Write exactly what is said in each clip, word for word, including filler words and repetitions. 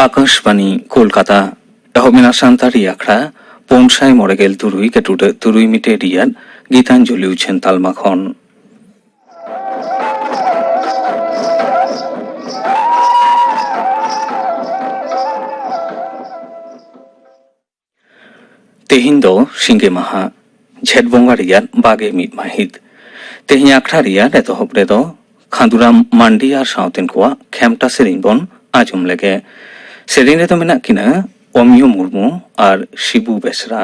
ᱟᱠᱟᱥᱵᱟᱱᱤ ᱠᱳᱞᱠᱟᱛᱟ᱾ ᱮᱦᱚᱵ ᱮᱱᱟ ᱥᱟᱱᱛᱟᱲᱤ ᱟᱠᱷᱲᱟ ᱯᱩᱱ ᱥᱟᱭ ᱢᱚᱬᱮ ᱜᱮᱞ ᱛᱩᱨᱩᱭ ᱠᱮᱴᱩᱰᱟᱹᱜ ᱛᱩᱨᱩᱭ ᱢᱤᱴᱟᱨ ᱨᱮᱭᱟᱜ ᱜᱤᱛᱟᱧᱡᱚᱞᱤ ᱩᱪᱷᱟᱹᱱ ᱛᱟᱞᱢᱟ ᱠᱷᱚᱱ᱾ ᱛᱮᱦᱮᱧ ᱫᱚ ᱥᱤᱸᱜᱮ ᱢᱟᱦᱟ, ᱡᱷᱮᱸᱴ ᱵᱚᱸᱜᱟ ᱨᱮᱭᱟᱜ ᱵᱟᱜᱮ ᱢᱤᱫ ᱢᱟᱹᱦᱤᱛ᱾ ᱛᱮᱦᱮᱧ ᱟᱠᱷᱲᱟ ᱨᱮᱭᱟᱜ ᱮᱛᱚᱦᱚᱵ ᱨᱮᱫᱚ ᱠᱷᱟᱫᱩᱨᱟᱢ ᱢᱟᱱᱰᱤ ᱟᱨ ᱥᱟᱶᱛᱮᱱ ᱠᱚᱣᱟᱜ ᱠᱷᱮᱢᱴᱟ ᱥᱮᱨᱮᱧ ᱵᱚᱱ ᱟᱸᱡᱚᱢ ᱞᱮᱜᱮ᱾ ᱥᱮᱨᱮᱧ ᱨᱮᱫᱚ ᱢᱮᱱᱟᱜ ᱠᱤᱱᱟ ᱚᱢᱤᱭᱚ ᱢᱩᱨᱢᱩ ᱟᱨ ᱥᱤᱵᱩ ᱵᱮᱥᱨᱟ᱾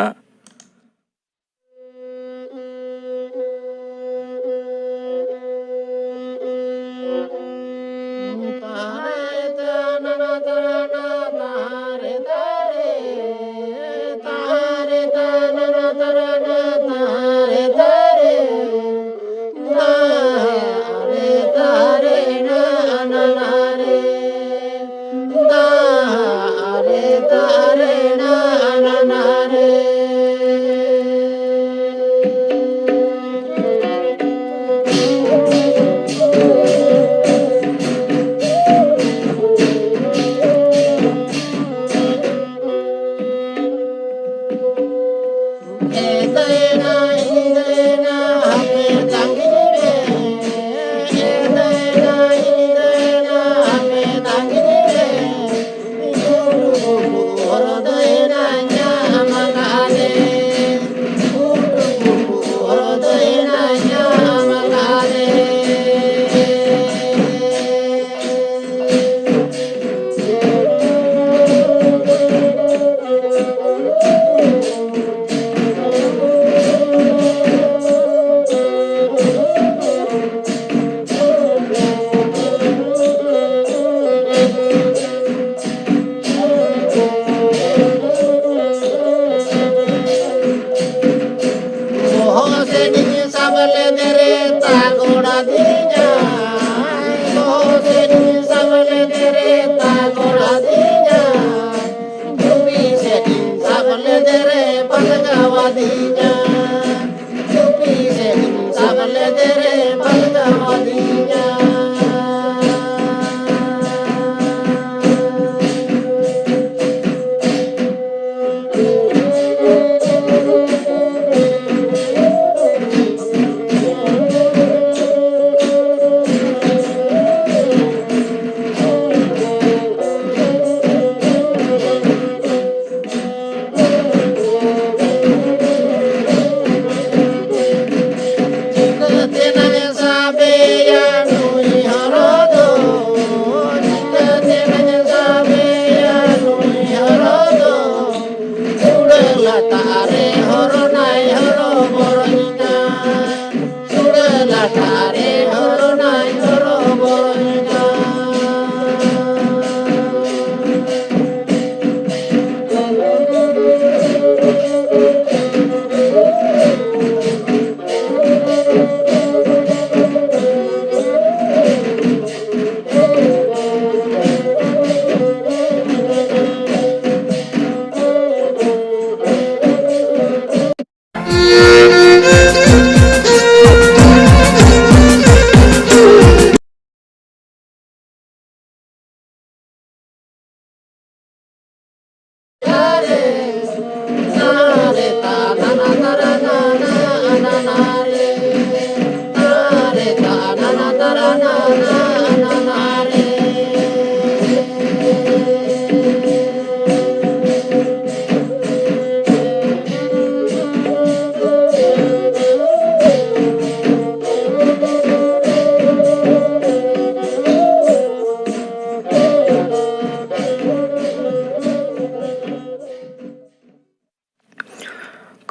ᱵᱚᱦᱚᱜ ᱥᱮᱫᱤᱧ ᱥᱟᱵ ᱞᱮᱫᱮ ᱨᱮ ᱛᱟᱜᱚᱲ ᱟᱹᱫᱤᱧᱟ᱾ ᱵᱚᱦᱚᱜ ᱥᱮᱫᱤᱧ ᱥᱟᱵ ᱞᱮᱫᱮ ᱨᱮ ᱛᱟᱜᱚᱲ ᱟᱹᱫᱤᱧᱟ᱾ ᱡᱩᱢᱤ ᱥᱮᱫᱤᱧ ᱥᱟᱵ ᱞᱮᱫᱮ ᱨᱮ ᱯᱟᱞᱜᱟᱣ ᱟᱹᱫᱤᱧᱟ᱾ ᱡᱩᱢᱤ ᱥᱮᱫᱤᱧ ᱥᱟᱵ ᱞᱮᱫᱮ ᱨᱮ ᱯᱟᱞᱜᱟᱣ ᱟᱹᱫᱤᱧᱟ᱾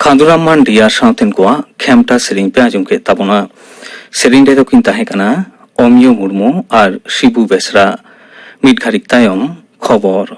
ᱠᱷᱟᱫᱩᱨᱟᱢ ᱢᱟᱱᱰᱤ ᱟᱨ ᱥᱟᱶᱛᱮᱱ ᱠᱚᱣᱟᱜ ᱠᱷᱮᱢᱴᱟ ᱥᱮᱨᱮᱧ ᱯᱮ ᱟᱸᱡᱚᱢ ᱠᱮᱫ ᱛᱟᱵᱚᱱᱟ᱾ ᱥᱮᱨᱮᱧ ᱨᱮᱫᱚ ᱠᱤᱱ ᱛᱟᱦᱮᱸ ᱠᱟᱱᱟ ᱚᱢᱤᱭᱚ ᱢᱩᱨᱢᱩ ᱟᱨ ᱥᱤᱵᱩ ᱵᱮᱥᱨᱟ᱾ ᱢᱤᱫ ᱜᱷᱟᱹᱲᱤᱡ ᱛᱟᱭᱚᱢ ᱠᱷᱚᱵᱚᱨ᱾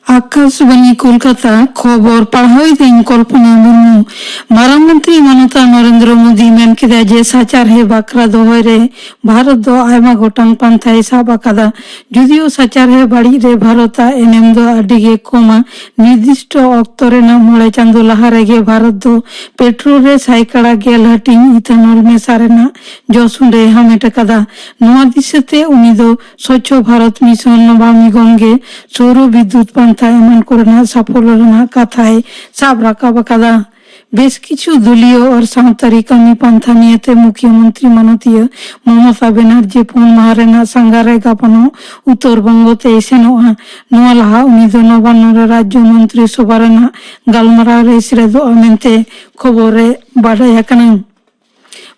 ᱟᱠᱟᱥᱵᱟᱱᱤ ᱠᱳᱞᱠᱟᱛᱟ, ᱠᱷᱚᱵᱚᱨ ᱯᱟᱲᱦᱟᱣ ᱮᱫᱟᱹᱧ ᱠᱚᱞᱯᱚᱱᱟ ᱢᱩᱨᱢᱩ᱾ ᱢᱟᱨᱟᱝ ᱢᱚᱱᱛᱨᱤ ᱢᱟᱱᱚᱛᱟ ᱱᱚᱨᱮᱱᱫᱨᱚ ᱢᱳᱫᱤ ᱢᱮᱱ ᱠᱮᱫᱟ ᱡᱮ ᱥᱟᱪᱟᱨᱦᱮ ᱵᱟᱠᱷᱨᱟ ᱫᱚᱦᱚᱭ ᱨᱮ ᱵᱷᱟᱨᱚᱛ ᱫᱚ ᱟᱭᱢᱟ ᱜᱚᱴᱟᱝ ᱯᱟᱱᱛᱷᱟᱭ ᱥᱟᱵ ᱟᱠᱟᱫᱟ᱾ ᱡᱩᱫᱤᱭᱳ ᱥᱟᱪᱟᱨᱦᱮ ᱵᱟᱹᱲᱤᱡ ᱨᱮ ᱵᱷᱟᱨᱚᱛᱟᱜ ᱮᱱᱮᱢ ᱫᱚ ᱟᱹᱰᱤ ᱜᱮ ᱠᱚᱢᱟ, ᱱᱤᱨᱫᱤᱥᱴᱚ ᱚᱠᱛᱚ ᱨᱮᱱᱟᱜ ᱢᱚᱬᱮ ᱪᱟᱸᱫᱳ ᱞᱟᱦᱟ ᱨᱮᱜᱮ ᱵᱷᱟᱨᱚᱛ ᱫᱚ ᱯᱮᱴᱨᱳᱞ ᱨᱮ ᱥᱟᱭᱠᱟᱲᱟ ᱜᱮᱞ ᱦᱟᱹᱴᱤᱧ ethanol ᱢᱮᱥᱟ ᱨᱮᱱᱟᱜ ᱡᱚᱥ ᱩᱸᱰᱮ ᱦᱟᱢᱮᱴ ᱟᱠᱟᱫᱟ᱾ ᱱᱚᱣᱟ ᱫᱤᱥᱟᱹᱛᱮ ᱩᱱᱤ ᱫᱚ ᱥᱚᱪᱷᱚ ᱵᱷᱟᱨᱚᱛ ᱢᱤᱥᱚᱱ, ᱱᱚᱵᱟᱢᱤ ᱜᱚᱝᱜᱮ, ᱥᱳᱣᱨᱚ ᱵᱤᱫᱽᱭᱩᱛ ᱯᱟᱱᱛᱷᱟ ᱮᱢᱟᱱ ᱠᱚᱨᱮᱱᱟᱜ ᱥᱟᱯᱷᱚᱞ ᱨᱮᱱᱟᱜ ᱠᱟᱛᱷᱟᱭ ᱥᱟᱵ ᱨᱟᱠᱟᱵ ᱟᱠᱟᱫᱟ᱾ ᱵᱮᱥ ᱠᱤᱪᱷᱩ ᱫᱚᱞᱤᱭᱚ ᱟᱨ ᱥᱟᱶᱛᱟᱨᱤ ᱠᱟᱹᱢᱤ ᱯᱟᱱᱛᱷᱟ ᱱᱤᱭᱟᱹᱛᱮ ᱢᱩᱠᱷᱭᱚ ᱢᱚᱱᱛᱨᱤ ᱢᱟᱱᱚᱛᱤᱭᱟᱹ ᱢᱚᱢᱚᱛᱟ ᱵᱮᱱᱟᱨᱡᱤ ᱯᱩᱱ ᱢᱟᱦᱟ ᱨᱮᱱᱟᱜ ᱥᱟᱸᱜᱷᱟᱨ ᱨᱮ ᱜᱟᱯᱟᱱᱚᱜ ᱩᱛᱛᱚᱨ ᱵᱚᱝᱜᱚ ᱛᱮᱭ ᱥᱮᱱᱚᱜᱼᱟ᱾ ᱱᱚᱣᱟ ᱞᱟᱦᱟ ᱩᱱᱤ ᱫᱚ ᱱᱚᱵᱟᱱᱱᱚ ᱨᱮ ᱨᱟᱡᱽᱡᱚ ᱢᱚᱱᱛᱨᱤ ᱥᱚᱵᱷᱟ ᱨᱮᱱᱟᱜ ᱜᱟᱞᱢᱟᱨᱟᱣ ᱨᱮᱭ ᱥᱮᱞᱮᱫᱚᱜᱼᱟ ᱢᱮᱱᱛᱮ ᱠᱷᱚᱵᱚᱨ ᱨᱮ ᱵᱟᱰᱟᱭ ᱟᱠᱟᱱᱟ᱾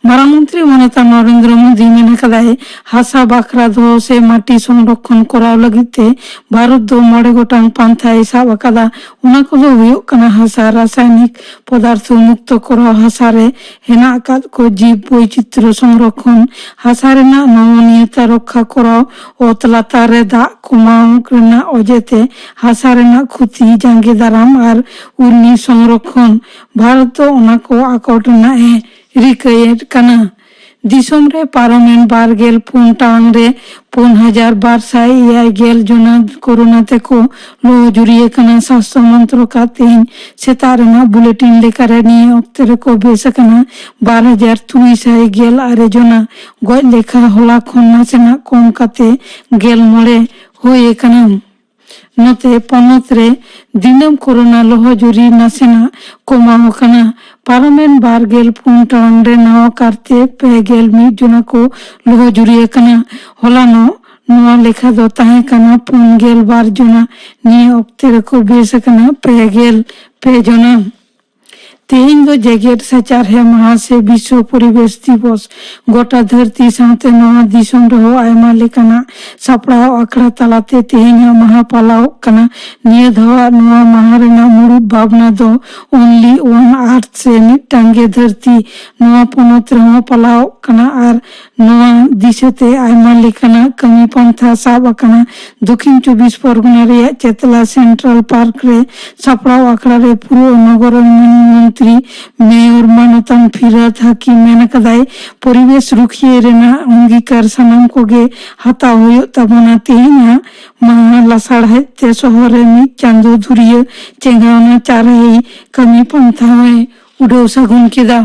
ᱢᱟᱨᱟᱝ ᱢᱚᱱᱛᱨᱤ ᱢᱟᱱᱚᱛᱟᱱ ᱱᱚᱨᱮᱱᱫᱨᱚ ᱢᱳᱫᱤ ᱢᱮᱱ ᱟᱠᱟᱫᱟᱭ, ᱦᱟᱥᱟ ᱵᱟᱠᱷᱨᱟ ᱫᱚᱦᱚ ᱥᱮ ᱢᱟᱹᱴᱤ ᱥᱚᱝᱨᱚᱠᱷᱚᱱ ᱠᱚᱨᱟᱣ ᱞᱟᱹᱜᱤᱫ ᱛᱮ ᱵᱷᱟᱨᱚᱛ ᱫᱚ ᱢᱚᱬᱮ ᱜᱚᱴᱟᱝ ᱯᱟᱱᱛᱷᱟᱭ ᱥᱟᱵ ᱟᱠᱟᱫᱟ᱾ ᱚᱱᱟ ᱠᱚᱫᱚ ᱦᱩᱭᱩᱜ ᱠᱟᱱᱟ ᱦᱟᱥᱟ ᱨᱟᱥᱟᱭᱱᱤᱠ ᱯᱚᱫᱟᱨᱛᱷᱚ ᱢᱩᱠᱛᱚ ᱠᱚᱨᱟᱣ, ᱦᱟᱥᱟ ᱨᱮ ᱦᱮᱱᱟᱜ ᱟᱠᱟᱫ ᱠᱚ ᱡᱤᱵᱽ ᱵᱳᱭᱪᱤᱛᱨᱚ ᱥᱚᱝᱨᱚᱠᱷᱚᱱ, ᱦᱟᱥᱟ ᱨᱮᱱᱟᱜ ᱱᱚᱢᱚᱱᱤᱭᱚᱛᱟ ᱨᱚᱠᱠᱷᱟ ᱠᱚᱨᱟᱣ, ᱚᱛ ᱞᱟᱛᱟᱨ ᱨᱮ ᱫᱟᱜ ᱠᱚᱢᱟᱣ ᱨᱮᱱᱟᱜ ᱚᱡᱮᱛᱮ ᱦᱟᱥᱟ ᱨᱮᱱᱟᱜ ᱠᱷᱩᱛᱤ ᱡᱟᱸᱜᱮ ᱫᱟᱨᱟᱢ ᱟᱨ ᱩᱨᱱᱤ ᱥᱚᱝᱨᱚᱠᱷᱚᱱ᱾ ᱵᱷᱟᱨᱚᱛ ᱫᱚ ᱚᱱᱟ ᱠᱚ ᱟᱠᱚᱴ ᱨᱮᱱᱟᱜ ᱮ ᱨᱤᱠᱟᱹᱭᱮᱫ ᱠᱟᱱᱟ᱾ ᱫᱤᱥᱚᱢ ᱨᱮ ᱯᱟᱨᱚᱢᱮᱱ ᱵᱟᱨ ᱜᱮᱞ ᱯᱩᱱ ᱴᱟᱲᱟᱝ ᱨᱮ ᱯᱩᱱ ᱦᱟᱡᱟᱨ ᱵᱟᱨ ᱥᱟᱭ ᱮᱭᱟᱭ ᱜᱮᱞ ᱡᱚᱱᱟ ᱠᱳᱨᱳᱱᱟ ᱛᱮᱠᱚ ᱞᱚᱦᱚ ᱡᱩᱨᱤ ᱟᱠᱟᱱᱟ᱾ ᱥᱟᱥᱛᱷᱚ ᱢᱚᱱᱛᱨᱚᱠ ᱟᱜ ᱛᱮᱦᱮᱧ ᱥᱮᱛᱟᱜ ᱨᱮᱱᱟᱜ ᱵᱩᱞᱮᱴᱤᱱ ᱞᱮᱠᱟᱨᱮ ᱱᱤᱭᱟᱹ ᱚᱠᱛᱮ ᱨᱮᱠᱚ ᱵᱮᱥ ᱟᱠᱟᱱᱟ ᱵᱟᱨ ᱦᱟᱡᱟᱨ ᱛᱩᱨᱩᱭ ᱥᱟᱭ ᱜᱮᱞ ᱟᱨᱮ ᱡᱚᱱᱟ᱾ ᱜᱚᱡ ᱞᱮᱠᱷᱟ ᱦᱚᱞᱟ ᱠᱷᱚᱱ ᱱᱟᱥᱮᱱᱟᱜ ᱠᱚᱢ ᱠᱟᱛᱮ ᱜᱮᱞ ᱢᱚᱬᱮ ᱦᱩᱭ ᱟᱠᱟᱱᱟ᱾ ᱱᱚᱛᱮ ᱯᱚᱱᱚᱛ ᱨᱮ ᱫᱤᱱᱟᱹᱢ ᱠᱳᱨᱳᱱᱟ ᱞᱚᱦᱚ ᱡᱩᱨᱤ ᱱᱟᱥᱮᱱᱟᱜ ᱠᱚᱢᱟᱣ ᱟᱠᱟᱱᱟ᱾ ᱯᱟᱨᱚᱢᱮᱱ ᱵᱟᱨ ᱜᱮᱞ ᱯᱩᱱ ᱴᱟᱲᱟᱝ ᱨᱮ ᱱᱟᱣᱟ ᱠᱟᱨᱛᱮ ᱯᱮ ᱜᱮᱞ ᱢᱤᱫ ᱡᱚᱱᱟ ᱠᱚ ᱞᱚᱦᱚ ᱡᱩᱨᱤ ᱟᱠᱟᱱᱟ᱾ ᱦᱚᱞᱟᱱᱚᱜ ᱱᱚᱣᱟ ᱞᱮᱠᱷᱟ ᱫᱚ ᱛᱟᱦᱮᱸ ᱠᱟᱱᱟ ᱯᱩᱱ ᱜᱮᱞ ᱵᱟᱨ ᱡᱚᱱᱟ᱾ ᱱᱤᱭᱟᱹ ᱚᱠᱛᱮ ᱨᱮᱠᱚ ᱵᱮᱥ ᱟᱠᱟᱱᱟ ᱯᱮ ᱜᱮᱞ ᱯᱮ ᱡᱚᱱᱟ᱾ ᱛᱮᱦᱮᱧ ᱫᱚ ᱡᱮᱜᱮᱛ ᱥᱟᱪᱟᱨᱦᱮᱫ ᱢᱟᱦᱟ ᱥᱮ ᱵᱤᱥᱥᱚ ᱯᱚᱨᱤᱵᱮᱥ ᱫᱤᱵᱚᱥ᱾ ᱜᱚᱴᱟ ᱫᱷᱟᱹᱨᱛᱤ ᱥᱟᱶᱛᱮ ᱱᱚᱣᱟ ᱫᱤᱥᱚᱢ ᱨᱮᱦᱚᱸ ᱟᱭᱢᱟ ᱞᱮᱠᱟᱱᱟᱜ ᱥᱟᱯᱲᱟᱣ ᱟᱠᱷᱲᱟ ᱛᱟᱞᱟᱛᱮ ᱛᱮᱦᱮᱧᱟᱜ ᱢᱟᱦᱟ ᱯᱟᱞᱟᱣᱚᱜ ᱠᱟᱱᱟ᱾ ᱱᱤᱭᱟᱹ ᱫᱷᱟᱣᱟᱜ ᱱᱚᱣᱟ ᱢᱟᱦᱟ ᱨᱮᱱᱟᱜ ᱢᱩᱲᱩᱫ ᱵᱷᱟᱵᱽᱱᱟ ᱫᱚ Only One Earth ᱥᱮ ᱢᱤᱫᱴᱟᱝ ᱜᱮ ᱫᱷᱟᱹᱨᱛᱤ᱾ ᱱᱚᱣᱟ ᱯᱚᱱᱚᱛ ᱨᱮᱦᱚᱸ ᱯᱟᱞᱟᱣᱚᱜ ᱠᱟᱱᱟ ᱟᱨ ᱱᱚᱣᱟ ᱫᱤᱥᱟᱹᱛᱮ ᱟᱭᱢᱟ ᱞᱮᱠᱟᱱᱟᱜ ᱠᱟᱹᱢᱤ ᱯᱟᱱᱛᱷᱟ ᱥᱟᱵ ᱟᱠᱟᱱᱟ᱾ ᱫᱚᱠᱷᱤᱱ ᱪᱚᱵᱵᱤᱥ ᱯᱚᱨᱜᱚᱱᱟ ᱨᱮᱭᱟᱜ ᱪᱮᱛᱞᱟ ᱥᱮᱱᱴᱨᱟᱞ ᱯᱟᱨᱠ ᱨᱮ ᱥᱟᱯᱲᱟᱣ ᱟᱠᱷᱲᱟ ᱨᱮ ᱯᱩᱨ ᱱᱚᱜᱚᱨ ᱢᱚᱱᱛᱨᱤ ᱢᱮᱭᱚᱨ ᱢᱟᱱᱚᱛᱟᱱ ᱯᱷᱤᱨᱦᱟᱫ ᱦᱟᱠᱤᱢ ᱢᱮᱱ ᱟᱠᱟᱫᱟᱭ, ᱯᱚᱨᱤᱵᱮᱥ ᱨᱩᱠᱷᱤᱭᱟᱹ ᱨᱮᱱᱟᱜ ᱚᱝᱜᱤᱠᱟᱨ ᱥᱟᱱᱟᱢ ᱠᱚᱜᱮ ᱦᱟᱛᱟᱣ ᱦᱩᱭᱩᱜ ᱛᱟᱵᱚᱱᱟ᱾ ᱛᱮᱦᱮᱧᱟᱜ ᱢᱟᱦᱟ ᱞᱟᱥᱟᱲᱦᱮᱫ ᱛᱮ ᱥᱚᱦᱚᱨ ᱨᱮ ᱢᱤᱫ ᱪᱟᱸᱫᱚ ᱫᱷᱩᱨᱤᱭᱟᱹ ᱪᱮᱸᱜᱷᱟᱣᱱᱟ ᱪᱟᱨᱦᱟᱹᱭ ᱠᱟᱹᱢᱤ ᱯᱟᱱᱛᱷᱟ ᱦᱚᱸᱭ ᱩᱰᱟᱹᱣ ᱥᱟᱹᱜᱩᱱ ᱠᱮᱫᱟ᱾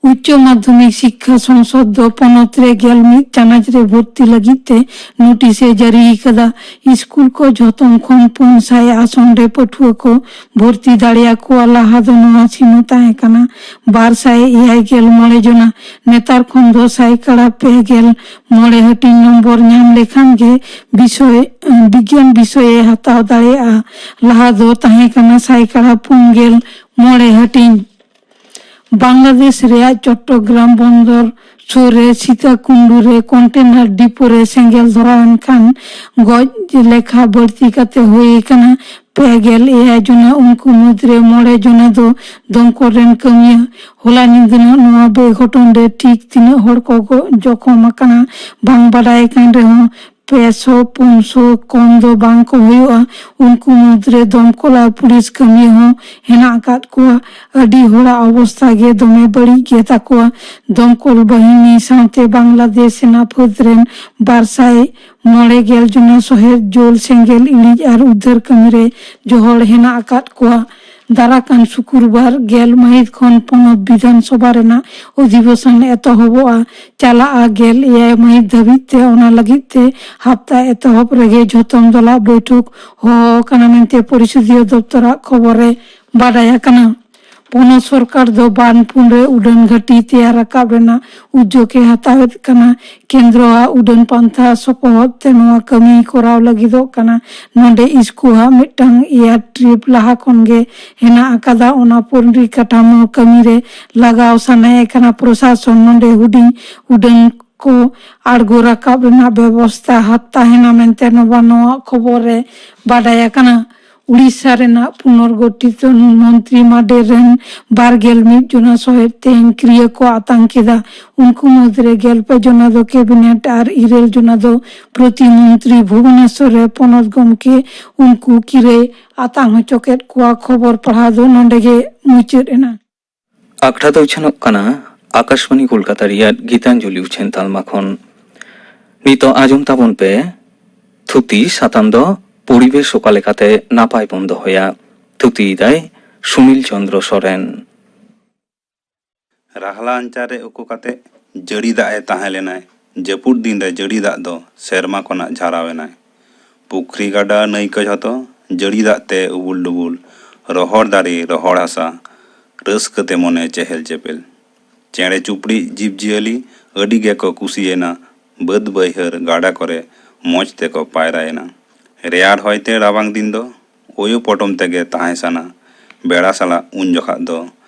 ᱩᱪᱪᱚ ᱢᱟᱫᱷᱚᱢᱤᱠ ᱥᱤᱠᱠᱷᱟ ᱥᱚᱝᱥᱚᱫ ᱫᱚ ᱯᱚᱱᱚᱛ ᱨᱮ ᱜᱮᱞ ᱢᱤᱫ ᱪᱟᱱᱟᱪ ᱨᱮ ᱵᱷᱚᱨᱛᱤ ᱞᱟᱹᱜᱤᱫ ᱛᱮ ᱱᱳᱴᱤᱥ ᱮ ᱡᱟᱹᱨᱤ ᱟᱠᱟᱫᱟ᱾ ᱥᱠᱩᱞ ᱠᱚ ᱡᱷᱚᱛᱚᱢ ᱠᱷᱚᱱ ᱯᱩᱱ ᱥᱟᱭ ᱟᱥᱚᱱ ᱨᱮ ᱯᱟᱹᱴᱷᱩᱣᱟᱹ ᱠᱚ ᱵᱷᱚᱨᱛᱤ ᱫᱟᱲᱮᱭᱟᱠᱚᱣᱟ᱾ ᱞᱟᱦᱟ ᱫᱚ ᱱᱚᱣᱟ ᱥᱤᱢᱟᱹ ᱛᱟᱦᱮᱸ ᱠᱟᱱᱟ ᱵᱟᱨ ᱥᱟᱭ ᱮᱭᱟᱭ ᱜᱮᱞ ᱢᱚᱬᱮ ᱡᱚᱱᱟ᱾ ᱱᱮᱛᱟᱨ ᱠᱷᱚᱱ ᱫᱚ ᱥᱟᱭᱠᱟᱲᱟ ᱯᱮ ᱜᱮᱞ ᱢᱚᱬᱮ ᱦᱟᱹᱴᱤᱧ ᱱᱚᱢᱵᱚᱨ ᱧᱟᱢ ᱞᱮᱠᱷᱟᱱ ᱜᱮ ᱵᱤᱥᱚᱭ, ᱵᱤᱜᱽᱜᱟᱱ ᱵᱤᱥᱚᱭᱮ ᱦᱟᱛᱟᱣ ᱫᱟᱲᱮᱭᱟᱜᱼᱟ᱾ ᱞᱟᱦᱟ ᱫᱚ ᱛᱟᱦᱮᱸ ᱠᱟᱱᱟ ᱥᱟᱭᱠᱟᱲᱟ ᱯᱩᱱ ᱜᱮᱞ ᱢᱚᱬᱮ ᱦᱟᱹᱴᱤᱧ᱾ ᱵᱟᱝᱞᱟᱫᱮᱥ ᱨᱮᱭᱟᱜ ᱪᱚᱴᱴᱚᱜᱨᱟᱢ ᱵᱚᱱᱫᱚᱨ ᱥᱩᱨ ᱨᱮ ᱥᱤᱛᱟᱠᱩᱱᱰᱩ ᱨᱮ ᱠᱚᱱᱴᱮᱱᱟᱨ ᱰᱤᱯᱳ ᱨᱮ ᱥᱮᱸᱜᱮᱞ ᱫᱷᱚᱨᱟᱣ ᱮᱱ ᱠᱷᱟᱱ ᱜᱚᱡ ᱞᱮᱠᱷᱟ ᱵᱟᱹᱲᱛᱤ ᱠᱟᱛᱮ ᱦᱩᱭ ᱟᱠᱟᱱᱟ ᱯᱮ ᱜᱮᱞ ᱮᱭᱟᱭ ᱡᱚᱱᱟ᱾ ᱩᱱᱠᱩ ᱢᱩᱫᱽᱨᱮ ᱢᱚᱬᱮ ᱡᱚᱱᱟ ᱫᱚ ᱫᱚᱢᱠᱚᱞ ᱨᱮᱱ ᱠᱟᱹᱢᱤᱭᱟᱹ᱾ ᱦᱚᱞᱟ ᱧᱤᱫᱟᱹ ᱱᱚᱣᱟ ᱵᱮᱜᱷᱚᱴᱚᱱ ᱨᱮ ᱴᱷᱤᱠ ᱛᱤᱱᱟᱹᱜ ᱦᱚᱲ ᱠᱚ ᱜᱚ-, ᱡᱚᱠᱷᱚᱢ ᱟᱠᱟᱱᱟ ᱵᱟᱝ ᱵᱟᱰᱟᱭ ᱠᱟᱱ ᱨᱮᱦᱚᱸ ᱯᱮ ᱥᱚ ᱯᱩᱱ ᱥᱚ ᱠᱚᱢ ᱫᱚ ᱵᱟᱝ ᱠᱚ ᱦᱩᱭᱩᱜᱼᱟ᱾ ᱩᱱᱠᱩ ᱢᱩᱫᱽᱨᱮ ᱫᱚᱢᱠᱚᱞ ᱟᱨ ᱯᱩᱞᱤᱥ ᱠᱟᱹᱢᱤᱭᱟᱹ ᱦᱚᱸ ᱦᱮᱱᱟᱜ ᱟᱠᱟᱫ ᱠᱚᱣᱟ᱾ ᱟᱹᱰᱤ ᱦᱚᱲᱟᱜ ᱚᱵᱚᱥᱛᱟ ᱜᱮ ᱫᱚᱢᱮ ᱵᱟᱹᱲᱤᱡ ᱜᱮ ᱛᱟᱠᱚᱣᱟ᱾ ᱫᱚᱢᱠᱚᱞ ᱵᱟᱹᱦᱤᱱᱤ ᱥᱟᱶᱛᱮ ᱵᱟᱝᱞᱟᱫᱮᱥ ᱥᱮᱱᱟ ᱯᱷᱟᱹᱫᱽ ᱨᱮᱱ ᱵᱟᱨ ᱥᱟᱭ ᱢᱚᱬᱮ ᱜᱮᱞ ᱡᱚᱱᱟ ᱥᱚᱦᱮᱫ ᱡᱳᱞ ᱥᱮᱸᱜᱮᱞ ᱤᱬᱤᱡ ᱟᱨ ᱩᱫᱽᱫᱷᱟᱹᱨ ᱠᱟᱹᱢᱤ ᱨᱮ ᱡᱚᱦᱚᱲ ᱦᱮᱱᱟᱜ ᱟᱠᱟᱫ ᱠᱚᱣᱟ᱾ ᱫᱟᱨᱟᱠᱟᱱ ᱥᱩᱠᱩᱨᱵᱟᱨ ᱜᱮᱞ ᱢᱟᱹᱦᱤᱛ ᱠᱷᱚᱱ ᱯᱚᱱᱚᱛ ᱵᱤᱫᱷᱟᱱ ᱥᱚᱵᱷᱟ ᱨᱮᱱᱟᱜ ᱚᱫᱷᱤᱵᱮᱥᱚᱱ ᱮᱛᱚᱦᱚᱵᱚᱜᱼᱟ᱾ ᱪᱟᱞᱟᱜᱼᱟ ᱜᱮᱞ ᱮᱭᱟᱭ ᱢᱟᱹᱦᱤᱛ ᱫᱷᱟᱹᱵᱤᱡ ᱛᱮ᱾ ᱚᱱᱟ ᱞᱟᱹᱜᱤᱫ ᱛᱮ ᱦᱟᱯᱛᱟ ᱮᱛᱚᱦᱚᱵ ᱨᱮᱜᱮ ᱡᱷᱚᱛᱚᱢ ᱫᱚᱞᱟᱜ ᱵᱳᱭᱴᱷᱚᱠ ᱦᱚᱦᱚ ᱟᱠᱟᱱᱟ ᱢᱮᱱᱛᱮ ᱯᱚᱨᱤᱥᱚᱫᱤᱭᱟᱹ ᱫᱚᱯᱛᱚᱨᱟᱜ ᱠᱷᱚᱵᱚᱨ ᱨᱮ ᱵᱟᱰᱟᱭ ᱟᱠᱟᱱᱟ᱾ ᱯᱚᱱᱚᱛ ᱥᱚᱨᱠᱟᱨ ᱫᱚ ᱵᱟᱱᱯᱩᱱ ᱨᱮ ᱩᱰᱟᱹᱱ ᱜᱷᱟᱹᱴᱤ ᱛᱮᱭᱟᱨ ᱨᱟᱠᱟᱵ ᱨᱮᱱᱟᱜ ᱩᱫᱽᱭᱳᱜᱽ ᱮ ᱦᱟᱛᱟᱣᱮᱫ ᱠᱟᱱᱟ᱾ ᱠᱮᱱᱫᱨᱚ ᱟᱜ ᱩᱰᱟᱹᱱ ᱯᱟᱱᱛᱷᱟ ᱥᱚᱯᱚᱦᱚᱫ ᱛᱮ ᱱᱚᱣᱟ ᱠᱟᱹᱢᱤ ᱠᱚᱨᱟᱣ ᱞᱟᱹᱜᱤᱫᱚᱜ ᱠᱟᱱᱟ᱾ ᱱᱚᱰᱮ ᱤᱥᱠᱳ ᱟᱜ ᱢᱤᱫᱴᱟᱝ ᱮᱭᱟᱨ ᱴᱨᱤᱯ ᱞᱟᱦᱟ ᱠᱷᱚᱱ ᱜᱮ ᱦᱮᱱᱟᱜ ᱟᱠᱟᱫᱟ᱾ ᱚᱱᱟ ᱯᱚᱨᱤᱠᱟᱴᱷᱟᱢᱳ ᱠᱟᱹᱢᱤ ᱨᱮ ᱞᱟᱜᱟᱣ ᱥᱟᱱᱟᱭᱮ ᱠᱟᱱᱟ ᱯᱨᱚᱥᱟᱥᱚᱱ᱾ ᱱᱚᱰᱮ ᱦᱩᱰᱤᱧ ᱩᱰᱟᱹᱱ ᱠᱚ ᱟᱬᱜᱚ ᱨᱟᱠᱟᱵ ᱨᱮᱱᱟᱜ ᱵᱮᱵᱚᱥᱛᱟ ᱦᱟᱛ ᱛᱟᱦᱮᱱᱟ ᱢᱮᱱᱛᱮ ᱱᱚᱣᱟ, ᱱᱚᱣᱟ ᱠᱷᱚᱵᱚᱨ ᱨᱮ ᱵᱟᱰᱟᱭ ᱟᱠᱟᱱᱟ᱾ ᱩᱲᱤᱥᱥᱟ ᱨᱮᱱᱟᱜ ᱯᱩᱱᱚᱨᱜᱚᱴᱷᱤᱛ ᱢᱚᱱᱛᱨᱤ ᱢᱟᱰᱮᱨ ᱨᱮᱱ ᱵᱟᱨ ᱜᱮᱞ ᱢᱤᱫ ᱡᱚᱱᱟ ᱥᱚᱦᱮᱫ ᱛᱮᱦᱮᱧ ᱠᱤᱨᱭᱟᱹ ᱠᱚ ᱟᱛᱟᱝ ᱠᱮᱫᱟ᱾ ᱩᱱᱠᱩ ᱢᱩᱫᱽᱨᱮ ᱜᱮᱞ ᱯᱮ ᱡᱚᱱᱟ ᱫᱚ ᱠᱮᱵᱤᱱᱮᱴ ᱟᱨ ᱤᱨᱟᱹᱞ ᱡᱚᱱᱟ ᱫᱚ ᱯᱨᱚᱛᱤᱢᱚᱱᱛᱨᱤ᱾ ᱵᱷᱩᱵᱚᱱᱮᱥᱚᱨ ᱨᱮ ᱯᱚᱱᱚᱛ ᱜᱚᱢᱠᱮ ᱩᱱᱠᱩ ᱠᱤᱨᱟᱹᱭ ᱟᱛᱟᱝ ᱦᱚᱪᱚ ᱠᱮᱫ ᱠᱚᱣᱟ᱾ ᱠᱷᱚᱵᱚᱨ ᱯᱟᱲᱦᱟᱣ ᱫᱚ ᱱᱚᱰᱮ ᱜᱮ ᱢᱩᱪᱟᱹᱫ ᱮᱱᱟ᱾ ᱟᱠᱷᱲᱟ ᱫᱚ ᱩᱪᱷᱟᱹᱱᱚᱜ ᱠᱟᱱᱟ ᱟᱠᱟᱥᱵᱟᱱᱤ ᱠᱳᱞᱠᱟᱛᱟ ᱨᱮᱭᱟᱜ ᱜᱤᱛᱟᱧᱡᱚᱞᱤ ᱩᱪᱷᱟᱹᱱ ᱛᱟᱞᱢᱟ ᱠᱷᱚᱱ᱾ ᱱᱤᱛᱚᱜ ᱟᱸᱡᱚᱢ ᱛᱟᱵᱚᱱ ᱯᱮ ᱛᱷᱩᱛᱤ᱾ ᱥᱟᱛᱟᱢ ᱫᱚ ᱯᱚᱨᱤᱵᱮᱥ ᱚᱠᱟ ᱞᱮᱠᱟᱛᱮ ᱱᱟᱯᱟᱭ ᱵᱚᱱ ᱫᱚᱦᱚᱭᱟ᱾ ᱛᱷᱩᱛᱤᱭᱮᱫᱟᱭ ᱥᱩᱱᱤᱞ ᱪᱚᱸᱫᱽᱨᱚ ᱥᱚᱨᱮᱱ᱾ ᱨᱟᱦᱞᱟ ᱟᱧᱪᱟᱨ ᱨᱮ ᱩᱠᱩ ᱠᱟᱛᱮ ᱡᱟᱹᱲᱤ ᱫᱟᱜ ᱮ ᱛᱟᱦᱮᱸ ᱞᱮᱱᱟᱭ᱾ ᱡᱟᱹᱯᱩᱫ ᱫᱤᱱ ᱨᱮ ᱡᱟᱹᱲᱤ ᱫᱟᱜ ᱫᱚ ᱥᱮᱨᱢᱟ ᱠᱷᱚᱱᱟᱜ ᱡᱷᱟᱨᱟᱣ ᱮᱱᱟᱭ᱾ ᱯᱩᱠᱷᱨᱤ ᱜᱟᱰᱟ ᱱᱟᱹᱭ ᱠᱚ ᱡᱷᱚᱛᱚ ᱡᱟᱹᱲᱤ ᱫᱟᱜ ᱛᱮ ᱩᱵᱩᱞ ᱰᱩᱵᱩᱞ᱾ ᱨᱚᱦᱚᱲ ᱫᱟᱨᱮ, ᱨᱚᱦᱚᱲ ᱦᱟᱥᱟ, ᱨᱟᱹᱥᱠᱟᱹ ᱛᱮ ᱢᱚᱱᱮ ᱪᱮᱦᱮᱞ ᱪᱮᱯᱮᱞ᱾ ᱪᱮᱬᱮ ᱪᱩᱯᱲᱤ ᱡᱤᱵᱽ ᱡᱤᱭᱟᱹᱞᱤ ᱟᱹᱰᱤ ᱜᱮᱠᱚ ᱠᱩᱥᱤᱭᱮᱱᱟ᱾ ᱵᱟᱹᱫᱽ ᱵᱟᱹᱭᱦᱟᱹᱲ ᱜᱟᱰᱟ ᱠᱚᱨᱮ ᱢᱚᱡᱽ ᱛᱮᱠᱚ ᱯᱟᱭᱨᱟᱭᱮᱱᱟ᱾ ᱨᱮᱭᱟᱲ ᱦᱚᱭ ᱛᱮ ᱨᱟᱵᱟᱝ ᱫᱤᱱ ᱫᱚ ᱳᱭᱳ ᱯᱚᱴᱚᱢ ᱛᱮᱜᱮ ᱛᱟᱦᱮᱸ ᱥᱟᱱᱟ᱾ ᱵᱮᱲᱟ ᱥᱟᱞᱟᱜ ᱩᱱ ᱡᱚᱠᱷᱟᱜ ᱫᱚ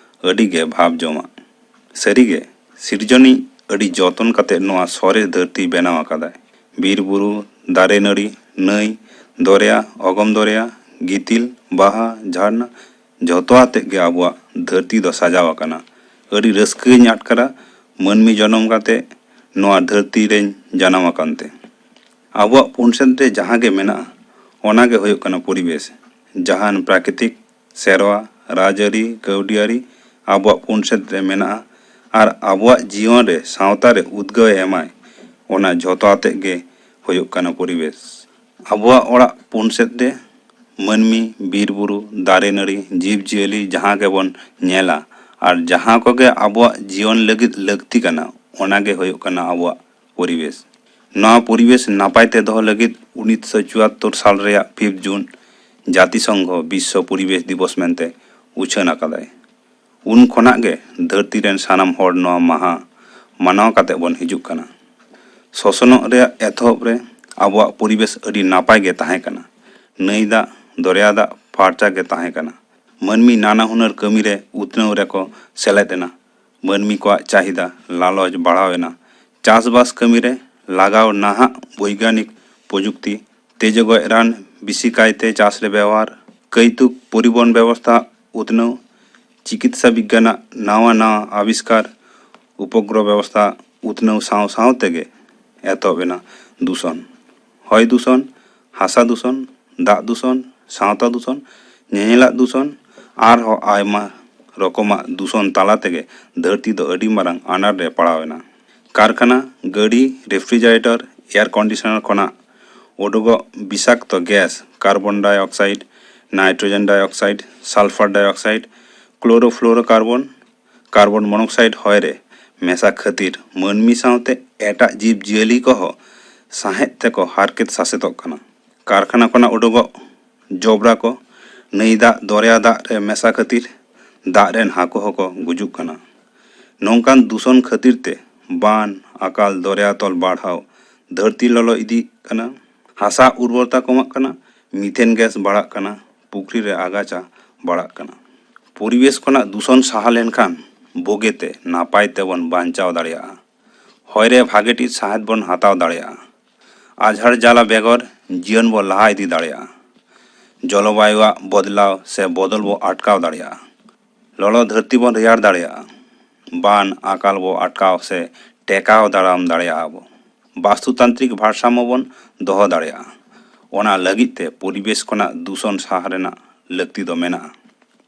ᱟᱹᱰᱤ ᱜᱮ ᱵᱷᱟᱵᱽ ᱡᱚᱢᱟᱜ᱾ ᱥᱟᱹᱨᱤᱜᱮ, ᱥᱤᱨᱡᱚᱱᱤᱡ ᱟᱹᱰᱤ ᱡᱚᱛᱚᱱ ᱠᱟᱛᱮ ᱱᱚᱣᱟ ᱥᱚᱨᱮᱥ ᱫᱷᱟᱹᱨᱛᱤ ᱵᱮᱱᱟᱣ ᱟᱠᱟᱫᱟᱭ᱾ ᱵᱤᱨ ᱵᱩᱨᱩ, ᱫᱟᱨᱮ ᱱᱟᱹᱲᱤ, ᱱᱟᱹᱭ, ᱫᱚᱨᱭᱟ, ᱚᱜᱚᱢ ᱫᱚᱨᱭᱟ, ᱜᱤᱛᱤᱞ, ᱵᱟᱦᱟ, ᱡᱷᱟᱨᱱᱟ, ᱡᱷᱚᱛᱚ ᱟᱛᱮᱫ ᱜᱮ ᱟᱵᱚᱣᱟᱜ ᱫᱷᱟᱹᱨᱛᱤ ᱫᱚ ᱥᱟᱡᱟᱣ ᱟᱠᱟᱱᱟ᱾ ᱟᱹᱰᱤ ᱨᱟᱹᱥᱠᱟᱹᱧ ᱟᱴᱠᱟᱨᱟ ᱢᱟᱹᱱᱢᱤ ᱡᱚᱱᱚᱢ ᱠᱟᱛᱮ ᱱᱚᱣᱟ ᱫᱷᱟᱹᱨᱛᱤ ᱨᱮᱧ ᱡᱟᱱᱟᱢ ᱟᱠᱟᱱ ᱛᱮ᱾ ᱟᱵᱚᱣᱟᱜ ᱯᱩᱱ ᱥᱮᱫ ᱨᱮ ᱡᱟᱦᱟᱸ ᱜᱮ ᱢᱮᱱᱟᱜᱼᱟ, ᱚᱱᱟ ᱜᱮ ᱦᱩᱭᱩᱜ ᱠᱟᱱᱟ ᱯᱚᱨᱤᱵᱮᱥ᱾ ᱡᱟᱦᱟᱱ ᱯᱨᱟᱠᱨᱤᱛᱤᱠ, ᱥᱮᱨᱣᱟ, ᱨᱟᱡᱽᱟᱹᱨᱤ, ᱠᱟᱹᱣᱰᱤᱭᱟᱹᱨᱤ ᱟᱵᱚᱣᱟᱜ ᱯᱩᱱ ᱥᱮᱫ ᱨᱮ ᱢᱮᱱᱟᱜᱼᱟ ᱟᱨ ᱟᱵᱚᱣᱟᱜ ᱡᱤᱭᱚᱱ ᱨᱮ, ᱥᱟᱶᱛᱟ ᱨᱮ ᱩᱫᱽᱜᱟᱹᱣ ᱮ ᱮᱢᱟᱭ, ᱚᱱᱟ ᱡᱷᱚᱛᱚ ᱟᱛᱮᱫ ᱜᱮ ᱦᱩᱭᱩᱜ ᱠᱟᱱᱟ ᱯᱚᱨᱤᱵᱮᱥ᱾ ᱟᱵᱚᱣᱟᱜ ᱚᱲᱟᱜ ᱯᱩᱱ ᱥᱮᱫ ᱨᱮ ᱢᱟᱹᱱᱢᱤ, ᱵᱤᱨ ᱵᱩᱨᱩ, ᱫᱟᱨᱮ ᱱᱟᱹᱲᱤ, ᱡᱤᱵᱽ ᱡᱤᱭᱟᱹᱞᱤ ᱡᱟᱦᱟᱸ ᱜᱮᱵᱚᱱ ᱧᱮᱞᱟ ᱟᱨ ᱡᱟᱦᱟᱸ ᱠᱚᱜᱮ ᱟᱵᱚᱣᱟᱜ ᱡᱤᱭᱚᱱ ᱞᱟᱹᱜᱤᱫ ᱞᱟᱹᱠᱛᱤ ᱠᱟᱱᱟ, ᱚᱱᱟ ᱜᱮ ᱦᱩᱭᱩᱜ ᱠᱟᱱᱟ ᱟᱵᱚᱣᱟᱜ ᱯᱚᱨᱤᱵᱮᱥ᱾ ᱱᱚᱣᱟ ᱯᱚᱨᱤᱵᱮᱥ ᱱᱟᱯᱟᱭ ᱛᱮ ᱫᱚᱦᱚ ᱞᱟᱹᱜᱤᱫ ᱩᱱᱤᱥᱥᱚ ᱪᱩᱣᱟᱛᱛᱳᱨ ᱥᱟᱞ ᱨᱮᱭᱟᱜ ᱯᱷᱤᱯᱛᱷ ᱡᱩᱱ ᱡᱟᱛᱤᱥᱚᱝᱜᱷᱚ ᱵᱤᱥᱥᱚ ᱯᱚᱨᱤᱵᱮᱥ ᱫᱤᱵᱚᱥ ᱢᱮᱱᱛᱮ ᱩᱪᱷᱟᱹᱱ ᱟᱠᱟᱫᱟᱭ᱾ ᱩᱱ ᱠᱷᱚᱱᱟᱜ ᱜᱮ ᱫᱷᱟᱹᱨᱛᱤ ᱨᱮᱱ ᱥᱟᱱᱟᱢ ᱦᱚᱲ ᱱᱚᱣᱟ ᱢᱟᱦᱟ ᱢᱟᱱᱟᱣ ᱠᱟᱛᱮ ᱵᱚᱱ ᱦᱤᱡᱩᱜ ᱠᱟᱱᱟ᱾ ᱥᱚᱥᱚᱱᱚᱜ ᱨᱮᱭᱟᱜ ᱮᱛᱚᱦᱚᱵ ᱨᱮ ᱟᱵᱚᱣᱟᱜ ᱯᱚᱨᱤᱵᱮᱥ ᱟᱹᱰᱤ ᱱᱟᱯᱟᱭ ᱜᱮ ᱛᱟᱦᱮᱸ ᱠᱟᱱᱟ᱾ ᱱᱟᱹᱭ ᱫᱟᱜ, ᱫᱚᱨᱭᱟ ᱫᱟᱜ ᱯᱷᱟᱨᱪᱟ ᱜᱮ ᱛᱟᱦᱮᱸ ᱠᱟᱱᱟ᱾ ᱢᱟᱹᱱᱢᱤ ᱱᱟᱱᱟ ᱦᱩᱱᱟᱹᱨ ᱠᱟᱹᱢᱤ ᱨᱮ ᱩᱛᱱᱟᱹᱣ ᱨᱮᱠᱚ ᱥᱮᱞᱮᱫ ᱮᱱᱟ᱾ ᱢᱟᱹᱱᱢᱤ ᱠᱚᱣᱟᱜ ᱪᱟᱦᱤᱫᱟ, ᱞᱟᱞᱚᱪ ᱵᱟᱲᱦᱟᱣ ᱮᱱᱟ᱾ ᱪᱟᱥᱵᱟᱥ ᱠᱟᱹᱢᱤ ᱨᱮ ᱞᱟᱜᱟᱣ ᱱᱟᱦᱟᱜ ᱵᱳᱭᱜᱟᱱᱤᱠ ᱯᱨᱚᱡᱩᱠᱛᱤ, ᱛᱮᱡᱚ ᱜᱚᱡ ᱨᱟᱱ ᱵᱮᱥᱤ ᱠᱟᱭᱛᱮ ᱪᱟᱥ ᱨᱮ ᱵᱮᱣᱦᱟᱨ, ᱠᱟᱹᱭᱛᱩᱠ ᱯᱚᱨᱤᱵᱚᱦᱚᱱ ᱵᱮᱵᱚᱥᱛᱷᱟ ᱩᱛᱱᱟᱹᱣ, ᱪᱤᱠᱤᱛᱥᱟ ᱵᱤᱜᱽᱜᱟᱱᱟᱜ ᱱᱟᱣᱟ ᱱᱟᱣᱟ ᱟᱵᱤᱥᱠᱟᱨ, ᱩᱯᱚᱜᱨᱚᱦᱚ ᱵᱮᱵᱚᱥᱛᱷᱟ ᱩᱛᱱᱟᱹᱣ ᱥᱟᱶ ᱥᱟᱶ ᱛᱮᱜᱮ ᱮᱛᱚᱦᱚᱵ ᱮᱱᱟ ᱫᱩᱥᱚᱱ᱾ ᱦᱚᱭ ᱫᱩᱥᱚᱱ, ᱦᱟᱥᱟ ᱫᱩᱥᱚᱱ, ᱫᱟᱜ ᱫᱩᱥᱚᱱ, ᱥᱟᱶᱛᱟ ᱫᱩᱥᱚᱱ, ᱧᱮᱧᱮᱞᱟᱜ ᱫᱩᱥᱚᱱ, ᱟᱨᱦᱚᱸ ᱟᱭᱢᱟ ᱨᱚᱠᱚᱢᱟᱜ ᱫᱩᱥᱚᱱ ᱛᱟᱞᱟ ᱛᱮᱜᱮ ᱫᱷᱟᱹᱨᱛᱤ ᱫᱚ ᱟᱹᱰᱤ ᱢᱟᱨᱟᱝ ᱟᱱᱟᱴ ᱨᱮ ᱯᱟᱲᱟᱣ ᱮᱱᱟ᱾ ᱠᱟᱨᱠᱷᱟᱱᱟ, ᱜᱟᱹᱰᱤ, ᱨᱮᱯᱷᱨᱤᱡᱟᱨᱮᱴᱚᱨ, ᱮᱭᱟᱨ ᱠᱚᱱᱰᱤᱥᱚᱱᱟᱨ ᱠᱷᱚᱱᱟᱜ ᱩᱰᱩᱠᱚᱜ ᱵᱤᱥᱟᱠᱛᱚ gas, carbon dioxide, nitrogen dioxide, sulphur dioxide, chlorofluorocarbon, carbon monoxide ᱦᱚᱭ ᱨᱮ ᱢᱮᱥᱟ ᱠᱷᱟᱹᱛᱤᱨ ᱢᱟᱹᱱᱢᱤ ᱥᱟᱶᱛᱮ ᱮᱴᱟᱜ ᱡᱤᱵᱽ ᱡᱤᱭᱟᱹᱞᱤ ᱠᱚᱦᱚᱸ ᱥᱟᱦᱮᱫ ᱛᱮᱠᱚ ᱦᱟᱨᱠᱮᱛ ᱥᱟᱥᱮᱛᱚᱜ ᱠᱟᱱᱟ᱾ ᱠᱟᱨᱠᱷᱟᱱᱟ ᱠᱷᱚᱱᱟᱜ ᱩᱰᱩᱠᱚᱜ ᱡᱚᱵᱽᱨᱟ ᱠᱚ ᱱᱟᱹᱭ ᱫᱟᱜ, ᱫᱚᱨᱭᱟ ᱫᱟᱜ ᱨᱮ ᱢᱮᱥᱟ ᱠᱷᱟᱹᱛᱤᱨ ᱫᱟᱜ ᱨᱮᱱ ᱦᱟᱹᱠᱩ ᱦᱚᱸᱠᱚ ᱜᱩᱡᱩᱜ ᱠᱟᱱᱟ᱾ ᱱᱚᱝᱠᱟᱱ ᱫᱩᱥᱚᱱ ᱠᱷᱟᱹᱛᱤᱨ ᱛᱮ ᱵᱟᱱ, ᱟᱠᱟᱞ, ᱫᱚᱨᱭᱟ ᱛᱚᱞ ᱵᱟᱲᱦᱟᱣ, ᱫᱷᱟᱹᱨᱛᱤ ᱞᱚᱞᱚ ᱤᱫᱤᱜ ᱠᱟᱱᱟ, ᱦᱟᱥᱟ ᱩᱨᱵᱚᱨᱛᱟ ᱠᱚᱢᱚᱜ ᱠᱟᱱᱟ, ᱢᱤᱛᱷᱮᱱ ᱜᱮᱥ ᱵᱟᱲᱟᱜ ᱠᱟᱱᱟ, ᱯᱩᱠᱷᱨᱤ ᱨᱮ ᱟᱜᱟᱪᱟ ᱵᱟᱲᱟᱜ ᱠᱟᱱᱟ᱾ ᱯᱚᱨᱤᱵᱮᱥ ᱠᱷᱚᱱᱟᱜ ᱫᱩᱥᱚᱱ ᱥᱟᱦᱟ ᱞᱮᱱᱠᱷᱟᱱ ᱵᱩᱜᱤᱛᱮ ᱱᱟᱯᱟᱭ ᱛᱮᱵᱚᱱ ᱵᱟᱧᱪᱟᱣ ᱫᱟᱲᱮᱭᱟᱜᱼᱟ᱾ ᱦᱚᱭ ᱨᱮ ᱵᱷᱟᱜᱮ ᱴᱷᱤᱠ ᱥᱟᱦᱮᱫ ᱵᱚᱱ ᱦᱟᱛᱟᱣ ᱫᱟᱲᱮᱭᱟᱜᱼᱟ᱾ ᱟᱡᱷᱟᱲ ᱡᱟᱞᱟ ᱵᱮᱜᱚᱨ ᱡᱤᱭᱚᱱ ᱵᱚ ᱞᱟᱦᱟ ᱤᱫᱤ ᱫᱟᱲᱮᱭᱟᱜᱼᱟ᱾ ᱡᱚᱞᱚᱵᱟᱭᱩᱣᱟᱜ ᱵᱚᱫᱞᱟᱣ ᱥᱮ ᱵᱚᱫᱚᱞ ᱵᱚ ᱟᱴᱠᱟᱣ ᱫᱟᱲᱮᱭᱟᱜᱼᱟ᱾ ᱞᱚᱞᱚ ᱫᱷᱟᱹᱨᱛᱤ ᱵᱚᱱ ᱨᱮᱭᱟᱲ ᱫᱟᱲᱮᱭᱟᱜᱼᱟ᱾ ᱵᱟᱱ ᱟᱠᱟᱞ ᱵᱚ ᱟᱴᱠᱟᱣ ᱥᱮ ᱴᱮᱠᱟᱣ ᱫᱟᱨᱟᱢ ᱫᱟᱲᱮᱭᱟᱜᱼᱟ ᱵᱚ᱾ ᱵᱟᱥᱛᱩᱛᱟᱱᱛᱨᱤᱠ ᱵᱷᱟᱨᱥᱟᱢᱢᱚ ᱵᱚᱱ ᱫᱚᱦᱚ ᱫᱟᱲᱮᱭᱟᱜᱼᱟ᱾ ᱚᱱᱟ ᱞᱟᱹᱜᱤᱫ ᱛᱮ ᱯᱚᱨᱤᱵᱮᱥ ᱠᱷᱚᱱᱟᱜ ᱫᱩᱥᱚᱱ ᱥᱟᱦᱟ ᱨᱮᱱᱟᱜ ᱞᱟᱹᱠᱛᱤ ᱫᱚ ᱢᱮᱱᱟᱜᱼᱟ᱾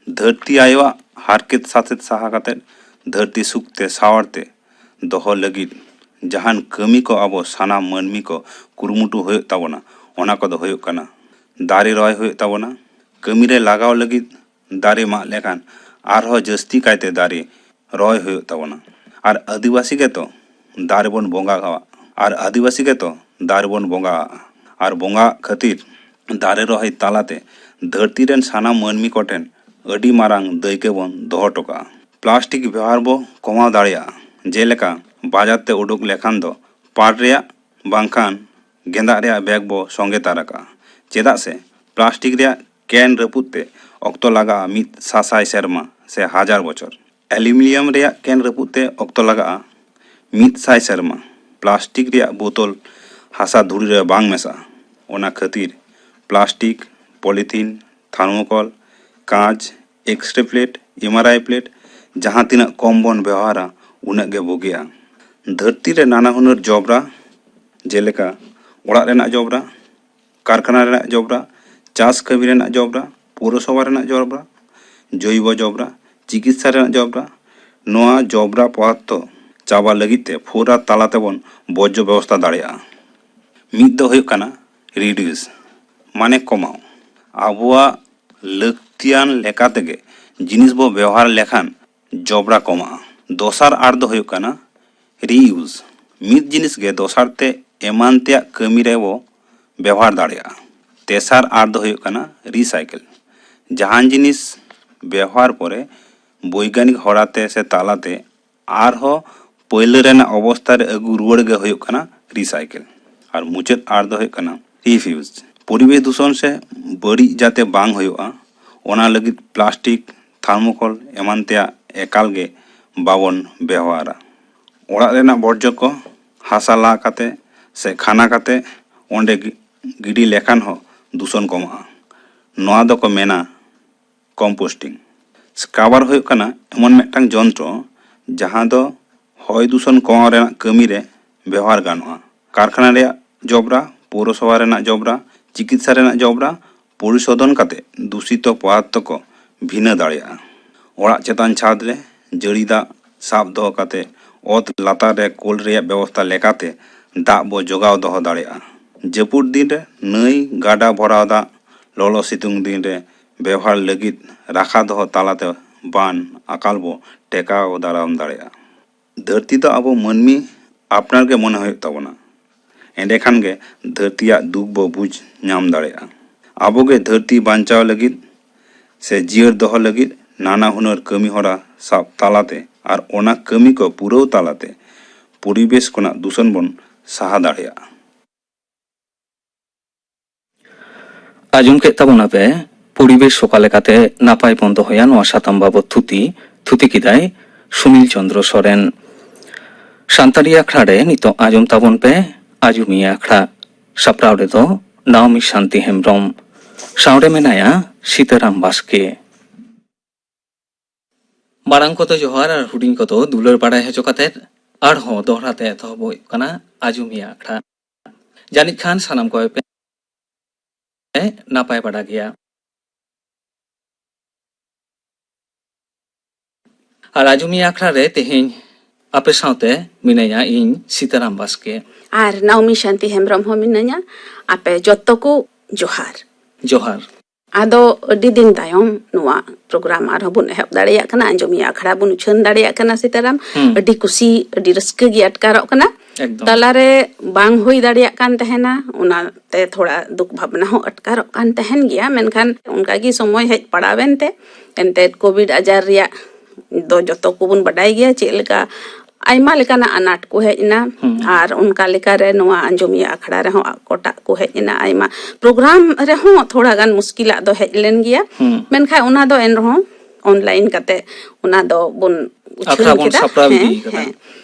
ᱫᱷᱟᱹᱨᱛᱤ ᱟᱭᱳᱣᱟᱜ ᱦᱟᱨᱠᱮᱛ ᱥᱟᱥᱮᱛ ᱥᱟᱦᱟ ᱠᱟᱛᱮ ᱫᱷᱟᱹᱨᱛᱤ ᱥᱩᱠᱛᱮ ᱥᱟᱶᱟᱨᱛᱮ ᱫᱚᱦᱚ ᱞᱟᱹᱜᱤᱫ ᱡᱟᱦᱟᱱ ᱠᱟᱹᱢᱤ ᱠᱚ ᱟᱵᱚ ᱥᱟᱱᱟᱢ ᱢᱟᱹᱱᱢᱤ ᱠᱚ ᱠᱩᱨᱩᱢᱩᱴᱩ ᱦᱩᱭᱩᱜ ᱛᱟᱵᱚᱱᱟ, ᱚᱱᱟ ᱠᱚᱫᱚ ᱦᱩᱭᱩᱜ ᱠᱟᱱᱟ, ᱫᱟᱨᱮ ᱨᱚᱦᱚᱭ ᱦᱩᱭᱩᱜ ᱛᱟᱵᱚᱱᱟ᱾ ᱠᱟᱹᱢᱤᱨᱮ ᱞᱟᱜᱟᱣ ᱞᱟᱹᱜᱤᱫ ᱫᱟᱨᱮ ᱢᱟᱜ ᱞᱮᱠᱷᱟᱱ ᱟᱨᱦᱚᱸ ᱡᱟᱹᱥᱛᱤ ᱠᱟᱭᱛᱮ ᱫᱟᱨᱮ ᱨᱚᱦᱚᱭ ᱦᱩᱭᱩᱜ ᱛᱟᱵᱚᱱᱟ᱾ ᱟᱨ ᱟᱹᱫᱤᱵᱟᱹᱥᱤ ᱜᱮᱛᱚ ᱫᱟᱨᱮ ᱵᱚᱱ ᱵᱚᱸᱜᱟ ᱟᱜᱼᱟ᱾ ᱟᱨ ᱟᱹᱫᱤᱵᱟᱹᱥᱤ ᱜᱮᱛᱚ ᱫᱟᱨᱮ ᱵᱚᱱ ᱵᱚᱸᱜᱟ ᱟᱜᱼᱟ᱾ ᱟᱨ ᱵᱚᱸᱜᱟ ᱟᱜ ᱠᱷᱟᱹᱛᱤᱨ ᱫᱟᱨᱮ ᱨᱚᱦᱚᱭ ᱛᱟᱞᱟᱛᱮ ᱫᱷᱟᱹᱨᱛᱤ ᱨᱮᱱ ᱥᱟᱱᱟᱢ ᱢᱟᱹᱱᱢᱤ ᱠᱚᱴᱷᱮᱱ ᱟᱹᱰᱤ ᱢᱟᱨᱟᱝ ᱫᱟᱹᱭᱠᱟᱹ ᱵᱚᱱ ᱫᱚᱦᱚ ᱦᱚᱴᱚ ᱠᱟᱜᱼᱟ᱾ ᱯᱞᱟᱥᱴᱤᱠ ᱵᱮᱣᱦᱟᱨ ᱵᱚ ᱠᱚᱢᱟᱣ ᱫᱟᱲᱮᱭᱟᱜᱼᱟ, ᱡᱮᱞᱮᱠᱟ ᱵᱟᱡᱟᱨ ᱛᱮ ᱩᱰᱩᱠ ᱞᱮᱠᱷᱟᱱ ᱫᱚ ᱯᱟᱴ ᱨᱮᱭᱟᱜ ᱵᱟᱝᱠᱷᱟᱱ ᱜᱮᱸᱫᱟᱜ ᱨᱮᱭᱟᱜ ᱵᱮᱜᱽ ᱵᱚ ᱥᱚᱸᱜᱮ ᱛᱟᱨᱟ ᱠᱟᱜᱼᱟ᱾ ᱪᱮᱫᱟᱜ ᱥᱮ ᱯᱞᱟᱥᱴᱤᱠ ᱨᱮᱭᱟᱜ ᱠᱮᱱ ᱨᱟᱹᱯᱩᱫ ᱛᱮ ᱚᱠᱛᱚ ᱞᱟᱜᱟᱜᱼᱟ ᱢᱤᱫ ᱥᱟᱥᱟᱭ ᱥᱮᱨᱢᱟ ᱥᱮ ᱦᱟᱡᱟᱨ ᱵᱚᱪᱷᱚᱨ᱾ ᱮᱞᱩᱢᱤᱱᱤᱭᱟᱢ ᱨᱮᱭᱟᱜ ᱠᱮᱱ ᱨᱟᱹᱯᱩᱫ ᱛᱮ ᱚᱠᱛᱚ ᱞᱟᱜᱟᱜᱼᱟ ᱢᱤᱫ ᱥᱟᱭ ᱥᱮᱨᱢᱟ᱾ ᱯᱞᱟᱥᱴᱤᱠ ᱨᱮᱭᱟᱜ ᱵᱳᱛᱚᱞ ᱦᱟᱥᱟ ᱫᱷᱩᱲᱤ ᱨᱮ ᱵᱟᱝ ᱢᱮᱥᱟᱜᱼᱟ᱾ ᱚᱱᱟ ᱠᱷᱟᱹᱛᱤᱨ ᱯᱞᱟᱥᱴᱤᱠ, ᱯᱚᱞᱤᱛᱷᱤᱱ, ᱛᱷᱟᱨᱢᱳᱠᱚᱞ, ᱠᱟᱸᱪ, ᱮᱠᱥᱨᱮ ᱯᱞᱮᱴ, ᱮᱢᱟᱨᱟᱭ ᱯᱞᱮᱴ ᱡᱟᱦᱟᱸ ᱛᱤᱱᱟᱹᱜ ᱠᱚᱢ ᱵᱚᱱ ᱵᱮᱣᱦᱟᱨᱟ, ᱩᱱᱟᱹᱜ ᱜᱮ ᱵᱩᱜᱤᱜᱼᱟ᱾ ᱫᱷᱟᱹᱨᱛᱤ ᱨᱮ ᱱᱟᱱᱟ ᱦᱩᱱᱟᱹᱨ ᱡᱚᱵᱽᱨᱟ, ᱡᱮᱞᱮᱠᱟ ᱚᱲᱟᱜ ᱨᱮᱱᱟᱜ ᱡᱚᱵᱽᱨᱟ, ᱠᱟᱨᱠᱷᱟᱱᱟ ᱨᱮᱱᱟᱜ ᱡᱚᱵᱽᱨᱟ, ᱪᱟᱥ ᱠᱟᱹᱢᱤ ᱨᱮᱱᱟᱜ ᱡᱚᱵᱽᱨᱟ, ᱯᱳᱣᱨᱚᱥᱚᱵᱷᱟ ᱨᱮᱱᱟᱜ ᱡᱚᱵᱽᱨᱟ, ᱡᱳᱭᱵᱚ ᱡᱚᱵᱽᱨᱟ, ᱪᱤᱠᱤᱛᱥᱟ ᱨᱮᱱᱟᱜ ᱡᱚᱵᱽᱨᱟ, ᱱᱚᱣᱟ ᱡᱚᱵᱽᱨᱟ ᱯᱚᱫᱟᱨᱛᱷᱚ ᱪᱟᱵᱟ ᱞᱟᱹᱜᱤᱫ ᱛᱮ ᱯᱷᱳᱨ ᱟᱨ ᱛᱟᱞᱟ ᱛᱮᱵᱚᱱ ᱵᱚᱨᱡᱚ ᱵᱮᱵᱚᱥᱛᱷᱟ ᱫᱟᱲᱮᱭᱟᱜᱼᱟ᱾ ᱢᱤᱫ ᱫᱚ ᱦᱩᱭᱩᱜ ᱠᱟᱱᱟ ᱨᱤᱰᱤᱭᱩᱥ, ᱢᱟᱱᱮ ᱠᱚᱢᱟᱣ᱾ ᱟᱵᱚᱣᱟᱜ ᱞᱟᱹᱠᱛᱤᱭᱟᱱ ᱞᱮᱠᱟ ᱛᱮᱜᱮ ᱡᱤᱱᱤᱥ ᱵᱚ ᱵᱮᱣᱦᱟᱨ ᱞᱮᱠᱷᱟᱱ ᱡᱚᱵᱽᱨᱟ ᱠᱚᱢᱟᱜᱼᱟ᱾ ᱫᱚᱥᱟᱨ ᱟᱨ ᱫᱚ ᱦᱩᱭᱩᱜ ᱠᱟᱱᱟ ᱨᱤᱭᱩᱡᱽ᱾ ᱢᱤᱫ ᱡᱤᱱᱤᱥ ᱜᱮ ᱫᱚᱥᱟᱨ ᱛᱮ ᱮᱢᱟᱱ ᱛᱮᱭᱟᱜ ᱠᱟᱹᱢᱤ ᱨᱮᱵᱚ ᱵᱮᱣᱦᱟᱨ ᱫᱟᱲᱮᱭᱟᱜᱼᱟ᱾ ᱛᱮᱥᱟᱨ ᱟᱨ ᱫᱚ ᱦᱩᱭᱩᱜ ᱠᱟᱱᱟ ᱨᱤᱥᱟᱭᱠᱮᱞ᱾ ᱡᱟᱦᱟᱱ ᱡᱤᱱᱤᱥ ᱵᱮᱣᱦᱟᱨ ᱯᱚᱨᱮ ᱵᱳᱭᱜᱟᱱᱤᱠ ᱦᱚᱨᱟᱛᱮ ᱥᱮ ᱛᱟᱞᱟᱛᱮ ᱟᱨᱦᱚᱸ ᱯᱳᱭᱞᱳ ᱨᱮᱱᱟᱜ ᱚᱵᱚᱥᱛᱟ ᱨᱮ ᱟᱹᱜᱩ ᱨᱩᱣᱟᱹᱲ ᱜᱮ ᱦᱩᱭᱩᱜ ᱠᱟᱱᱟ ᱨᱤᱥᱟᱭᱠᱮᱞ᱾ ᱟᱨ ᱢᱩᱪᱟᱹᱫ ᱟᱨ ᱫᱚ ᱦᱩᱭᱩᱜ ᱠᱟᱱᱟ ᱨᱤᱯᱷᱤᱭᱩᱡᱽ᱾ ᱯᱚᱨᱤᱵᱮᱥ ᱫᱩᱥᱚᱱ ᱥᱮ ᱵᱟᱹᱲᱤᱡ ᱡᱟᱛᱮ ᱵᱟᱝ ᱦᱩᱭᱩᱜᱼᱟ, ᱚᱱᱟ ᱞᱟᱹᱜᱤᱫ ᱯᱞᱟᱥᱴᱤᱠ, ᱛᱷᱟᱨᱢᱳᱠᱳᱞ ᱮᱢᱟᱱ ᱛᱮᱭᱟᱜ ᱮᱠᱟᱞ ᱜᱮ ᱵᱟᱵᱚᱱ ᱵᱮᱣᱦᱟᱨᱟ᱾ ᱚᱲᱟᱜ ᱨᱮᱱᱟᱜ ᱵᱚᱨᱡᱚ ᱠᱚ ᱦᱟᱥᱟ ᱞᱟ ᱠᱟᱛᱮ ᱥᱮ ᱠᱷᱟᱱᱟ ᱠᱟᱛᱮ ᱚᱸᱰᱮ ᱜᱤ-, ᱜᱤᱰᱤ ᱞᱮᱠᱷᱟᱱ ᱦᱚᱸ ᱫᱩᱥᱚᱱ ᱠᱚᱢᱚᱜᱼᱟ᱾ ᱱᱚᱣᱟ ᱫᱚᱠᱚ ᱢᱮᱱᱟ ᱠᱚᱢᱯᱳᱥᱴᱤᱝ᱾ ᱥᱠᱨᱟᱵᱟᱨ ᱦᱩᱭᱩᱜ ᱠᱟᱱᱟ ᱮᱢᱚᱱ ᱢᱤᱫᱴᱟᱝ ᱡᱚᱱᱛᱨᱚ, ᱡᱟᱦᱟᱸ ᱫᱚ ᱦᱚᱭ ᱫᱩᱥᱚᱱ ᱠᱚᱢᱟᱣ ᱨᱮᱱᱟᱜ ᱠᱟᱹᱢᱤ ᱨᱮ ᱵᱮᱣᱦᱟᱨ ᱜᱟᱱᱚᱜᱼᱟ᱾ ᱠᱟᱨᱠᱷᱟᱱᱟ ᱨᱮᱭᱟᱜ ᱡᱚᱵᱽᱨᱟ, ᱯᱳᱣᱨᱚᱥᱚᱵᱷᱟ ᱨᱮᱱᱟᱜ ᱡᱚᱵᱽᱨᱟ, ᱪᱤᱠᱤᱛᱥᱟ ᱨᱮᱱᱟᱜ ᱡᱚᱵᱽᱨᱟ ᱯᱚᱨᱤᱥᱳᱫᱷᱚᱱ ᱠᱟᱛᱮ ᱫᱩᱥᱤᱛᱚ ᱯᱚᱫᱟᱨᱛᱷᱚ ᱠᱚ ᱵᱷᱤᱱᱟᱹ ᱫᱟᱲᱮᱭᱟᱜᱼᱟ᱾ ᱚᱲᱟᱜ ᱪᱮᱛᱟᱱ ᱪᱷᱟᱫᱽ ᱨᱮ ᱡᱟᱹᱲᱤ ᱫᱟᱜ ᱥᱟᱵ ᱫᱚᱦᱚ ᱠᱟᱛᱮ ᱚᱛ ᱞᱟᱛᱟᱨ ᱨᱮ ᱠᱳᱞ ᱨᱮᱭᱟᱜ ᱵᱮᱵᱚᱥᱛᱷᱟ ᱞᱮᱠᱟᱛᱮ ᱫᱟᱜ ᱵᱚ ᱡᱚᱜᱟᱣ ᱫᱚᱦᱚ ᱫᱟᱲᱮᱭᱟᱜᱼᱟ᱾ ᱡᱟᱹᱯᱩᱫ ᱫᱤᱱ ᱨᱮ ᱱᱟᱹᱭ, ᱜᱟᱰᱟ ᱵᱷᱚᱨᱟᱣ ᱫᱟᱜ, ᱞᱚᱞᱚ ᱥᱤᱛᱩᱝ ᱫᱤᱱ ᱨᱮ ᱵᱮᱣᱦᱟᱨ ᱞᱟᱹᱜᱤᱫ ᱨᱟᱠᱷᱟ ᱫᱚᱦᱚ ᱛᱟᱞᱟᱛᱮ ᱵᱟᱱ ᱟᱠᱟᱞ ᱵᱚ ᱴᱮᱠᱟᱣ ᱫᱟᱨᱟᱢ ᱫᱟᱲᱮᱭᱟᱜᱼᱟ᱾ ᱫᱷᱟᱹᱨᱛᱤ ᱫᱚ ᱟᱵᱚ ᱢᱟᱹᱱᱢᱤ ᱟᱯᱱᱟᱨ ᱜᱮ ᱢᱚᱱᱮ ᱦᱩᱭᱩᱜ ᱛᱟᱵᱚᱱᱟ᱾ ᱮᱸᱰᱮᱠᱷᱟᱱ ᱜᱮ ᱫᱷᱟᱹᱨᱛᱤᱭᱟᱜ ᱫᱩᱠ ᱵᱚ ᱵᱩᱡᱽ ᱧᱟᱢ ᱫᱟᱲᱮᱭᱟᱜᱼᱟ᱾ ᱟᱵᱚ ᱜᱮ ᱫᱷᱟᱹᱨᱛᱤ ᱵᱟᱧᱪᱟᱣ ᱞᱟᱹᱜᱤᱫ ᱥᱮ ᱡᱤᱭᱟᱹᱲ ᱫᱚᱦᱚ ᱞᱟᱹᱜᱤᱫ ᱱᱟᱱᱟ ᱦᱩᱱᱟᱹᱨ ᱠᱟᱹᱢᱤ ᱦᱚᱨᱟ ᱥᱟᱵ ᱛᱟᱞᱟᱛᱮ ᱟᱨ ᱚᱱᱟ ᱠᱟᱹᱢᱤ ᱠᱚ ᱯᱩᱨᱟᱹᱣ ᱛᱟᱞᱟᱛᱮ ᱯᱚᱨᱤᱵᱮᱥ ᱠᱷᱚᱱᱟᱜ ᱫᱩᱥᱚᱱ ᱵᱚᱱ ᱥᱟᱦᱟ ᱫᱟᱲᱮᱭᱟᱜᱼᱟ᱾ ᱟᱸᱡᱚᱢ ᱠᱮᱫ ᱛᱟᱵᱚᱱᱟᱯᱮ ᱯᱚᱨᱤᱵᱮᱥ ᱚᱠᱟ ᱞᱮᱠᱟᱛᱮ ᱱᱟᱯᱟᱭ ᱵᱚᱱ ᱫᱚᱦᱚᱭᱟ, ᱱᱚᱣᱟ ᱥᱟᱛᱟᱢ ᱵᱟᱵᱚᱛ ᱛᱷᱩᱛᱤ᱾ ᱛᱷᱩᱛᱤ ᱠᱮᱫᱟᱭ ᱥᱩᱱᱤᱞ ᱪᱚᱸᱫᱽᱨᱚ ᱥᱚᱨᱮᱱ᱾ ᱥᱟᱱᱛᱟᱲᱤ ᱟᱠᱷᱲᱟ ᱨᱮ ᱱᱤᱛᱚᱜ ᱟᱸᱡᱚᱢ ᱛᱟᱵᱚᱱ ᱯᱮ ᱟᱸᱡᱚᱢᱤᱭᱟᱹ ᱟᱠᱷᱲᱟ᱾ ᱥᱟᱯᱲᱟᱣ ᱨᱮᱫᱚ ᱱᱟᱣᱢᱤ ᱥᱟᱱᱛᱤ ᱦᱮᱢᱵᱽᱨᱚᱢ, ᱥᱟᱶᱨᱮ ᱢᱮᱱᱟᱭᱟ ᱥᱤᱛᱟᱨᱟᱢ ᱵᱟᱥᱠᱮ᱾ ᱢᱟᱨᱟᱝ ᱠᱚᱫᱚ ᱡᱚᱦᱟᱨ ᱟᱨ ᱦᱩᱰᱤᱧ ᱠᱚᱫᱚ ᱫᱩᱞᱟᱹᱲ ᱵᱟᱲᱟᱭ ᱦᱚᱪᱚ ᱠᱟᱛᱮ ᱟᱨᱦᱚᱸ ᱫᱚᱦᱲᱟ ᱛᱮ ᱮᱛᱚᱦᱚᱵ ᱦᱩᱭᱩᱜ ᱠᱟᱱᱟ ᱟᱸᱡᱚᱢᱤᱭᱟᱹ ᱟᱠᱷᱲᱟ᱾ ᱡᱟᱹᱱᱤᱡ ᱠᱷᱟᱱ ᱥᱟᱱᱟᱢ ᱠᱚᱜᱮ ᱯᱮ ᱱᱟᱯᱟᱭ ᱵᱟᱲᱟ ᱜᱮᱭᱟ᱾ ᱟᱨ ᱟᱸᱡᱚᱢᱤᱭᱟᱹ ᱟᱠᱷᱲᱟ ᱨᱮ ᱛᱮᱦᱮᱧ ᱟᱯᱮ ᱥᱟᱶᱛᱮ ᱢᱤᱱᱟᱹᱧᱟ ᱤᱧ ᱥᱤᱛᱟᱨᱟᱢ ᱵᱟᱥᱠᱮ᱾ ᱟᱨ ᱱᱟᱣᱢᱤ ᱥᱟᱱᱛᱤ ᱦᱮᱢᱵᱽᱨᱚᱢ ᱦᱚᱸ ᱢᱤᱱᱟᱹᱧᱟ᱾ ᱟᱯᱮ ᱡᱚᱛᱚ ᱠᱚ ᱡᱚᱦᱟᱨ᱾ ᱡᱚᱦᱟᱨ᱾ ᱟᱫᱚ ᱟᱹᱰᱤ ᱫᱤᱱ ᱛᱟᱭᱚᱢ ᱱᱚᱣᱟ ᱯᱨᱳᱜᱨᱟᱢ ᱟᱨᱦᱚᱸ ᱵᱚᱱ ᱮᱦᱚᱵ ᱫᱟᱲᱮᱭᱟᱜ ᱠᱟᱱᱟ, ᱟᱸᱡᱚᱢᱤᱭᱟᱹ ᱟᱠᱷᱲᱟ ᱵᱚᱱ ᱩᱪᱷᱟᱹᱱ ᱫᱟᱲᱮᱭᱟᱜ ᱠᱟᱱᱟ ᱥᱤᱛᱟᱨᱟᱢ᱾ ᱦᱩᱸ᱾ ᱟᱹᱰᱤ ᱠᱩᱥᱤ, ᱟᱹᱰᱤ ᱨᱟᱹᱥᱠᱟᱹ ᱜᱮ ᱟᱴᱠᱟᱨᱚᱜ ᱠᱟᱱᱟ᱾ ᱮᱠᱫᱚᱢ᱾ ᱛᱟᱞᱟᱨᱮ ᱵᱟᱝ ᱦᱩᱭ ᱫᱟᱲᱮᱭᱟᱜ ᱠᱟᱱ ᱛᱟᱦᱮᱱᱟ, ᱚᱱᱟᱛᱮ ᱛᱷᱚᱲᱟ ᱫᱩᱠ ᱵᱷᱟᱵᱽᱱᱟ ᱦᱚᱸ ᱟᱴᱠᱟᱨᱚᱜ ᱠᱟᱱ ᱛᱟᱦᱮᱱ ᱜᱮᱭᱟ, ᱢᱮᱱᱠᱷᱟᱱ ᱚᱱᱠᱟᱜᱮ ᱥᱚᱢᱚᱭ ᱦᱮᱡ ᱯᱟᱲᱟᱣᱮᱱ ᱛᱮ, ᱮᱱᱛᱮᱫ ᱠᱳᱵᱷᱤᱰ ᱟᱡᱟᱨ ᱨᱮᱭᱟᱜ ᱫᱚ ᱡᱚᱛᱚ ᱠᱚᱵᱚᱱ ᱵᱟᱰᱟᱭ ᱜᱮᱭᱟ ᱪᱮᱫ ᱞᱮᱠᱟ ᱟᱭᱢᱟ ᱞᱮᱠᱟᱱᱟᱜ ᱟᱱᱟᱴ ᱠᱚ ᱦᱮᱡ ᱮᱱᱟ᱾ ᱦᱩᱸ᱾ ᱟᱨ ᱚᱱᱠᱟ ᱞᱮᱠᱟᱨᱮ ᱱᱚᱣᱟ ᱟᱸᱡᱚᱢᱤᱭᱟᱹ ᱟᱠᱷᱲᱟ ᱨᱮᱦᱚᱸ ᱟᱠᱚᱴᱟᱜ ᱠᱚ ᱦᱮᱡ ᱮᱱᱟ, ᱟᱭᱢᱟ ᱯᱨᱳᱜᱨᱟᱢ ᱨᱮᱦᱚᱸ ᱛᱷᱚᱲᱟ ᱜᱟᱱ ᱢᱩᱥᱠᱤᱞᱟᱜ ᱫᱚ ᱦᱮᱡ ᱞᱮᱱ ᱜᱮᱭᱟ᱾ ᱦᱩᱸ᱾ ᱢᱮᱱᱠᱷᱟᱱ ᱚᱱᱟ ᱫᱚ ᱮᱱᱨᱮᱦᱚᱸ ᱚᱱᱞᱟᱭᱤᱱ ᱠᱟᱛᱮ ᱚᱱᱟ ᱫᱚ ᱵᱚᱱ ᱩᱪᱷᱟᱹᱱ ᱟᱠᱷᱲᱟ ᱵᱚᱱ ᱠᱮᱫᱟ᱾ ᱥᱟᱯᱲᱟᱣ ᱦᱮᱸ, ᱤᱫᱤ ᱠᱟᱫᱟ᱾ ᱦᱮᱸ᱾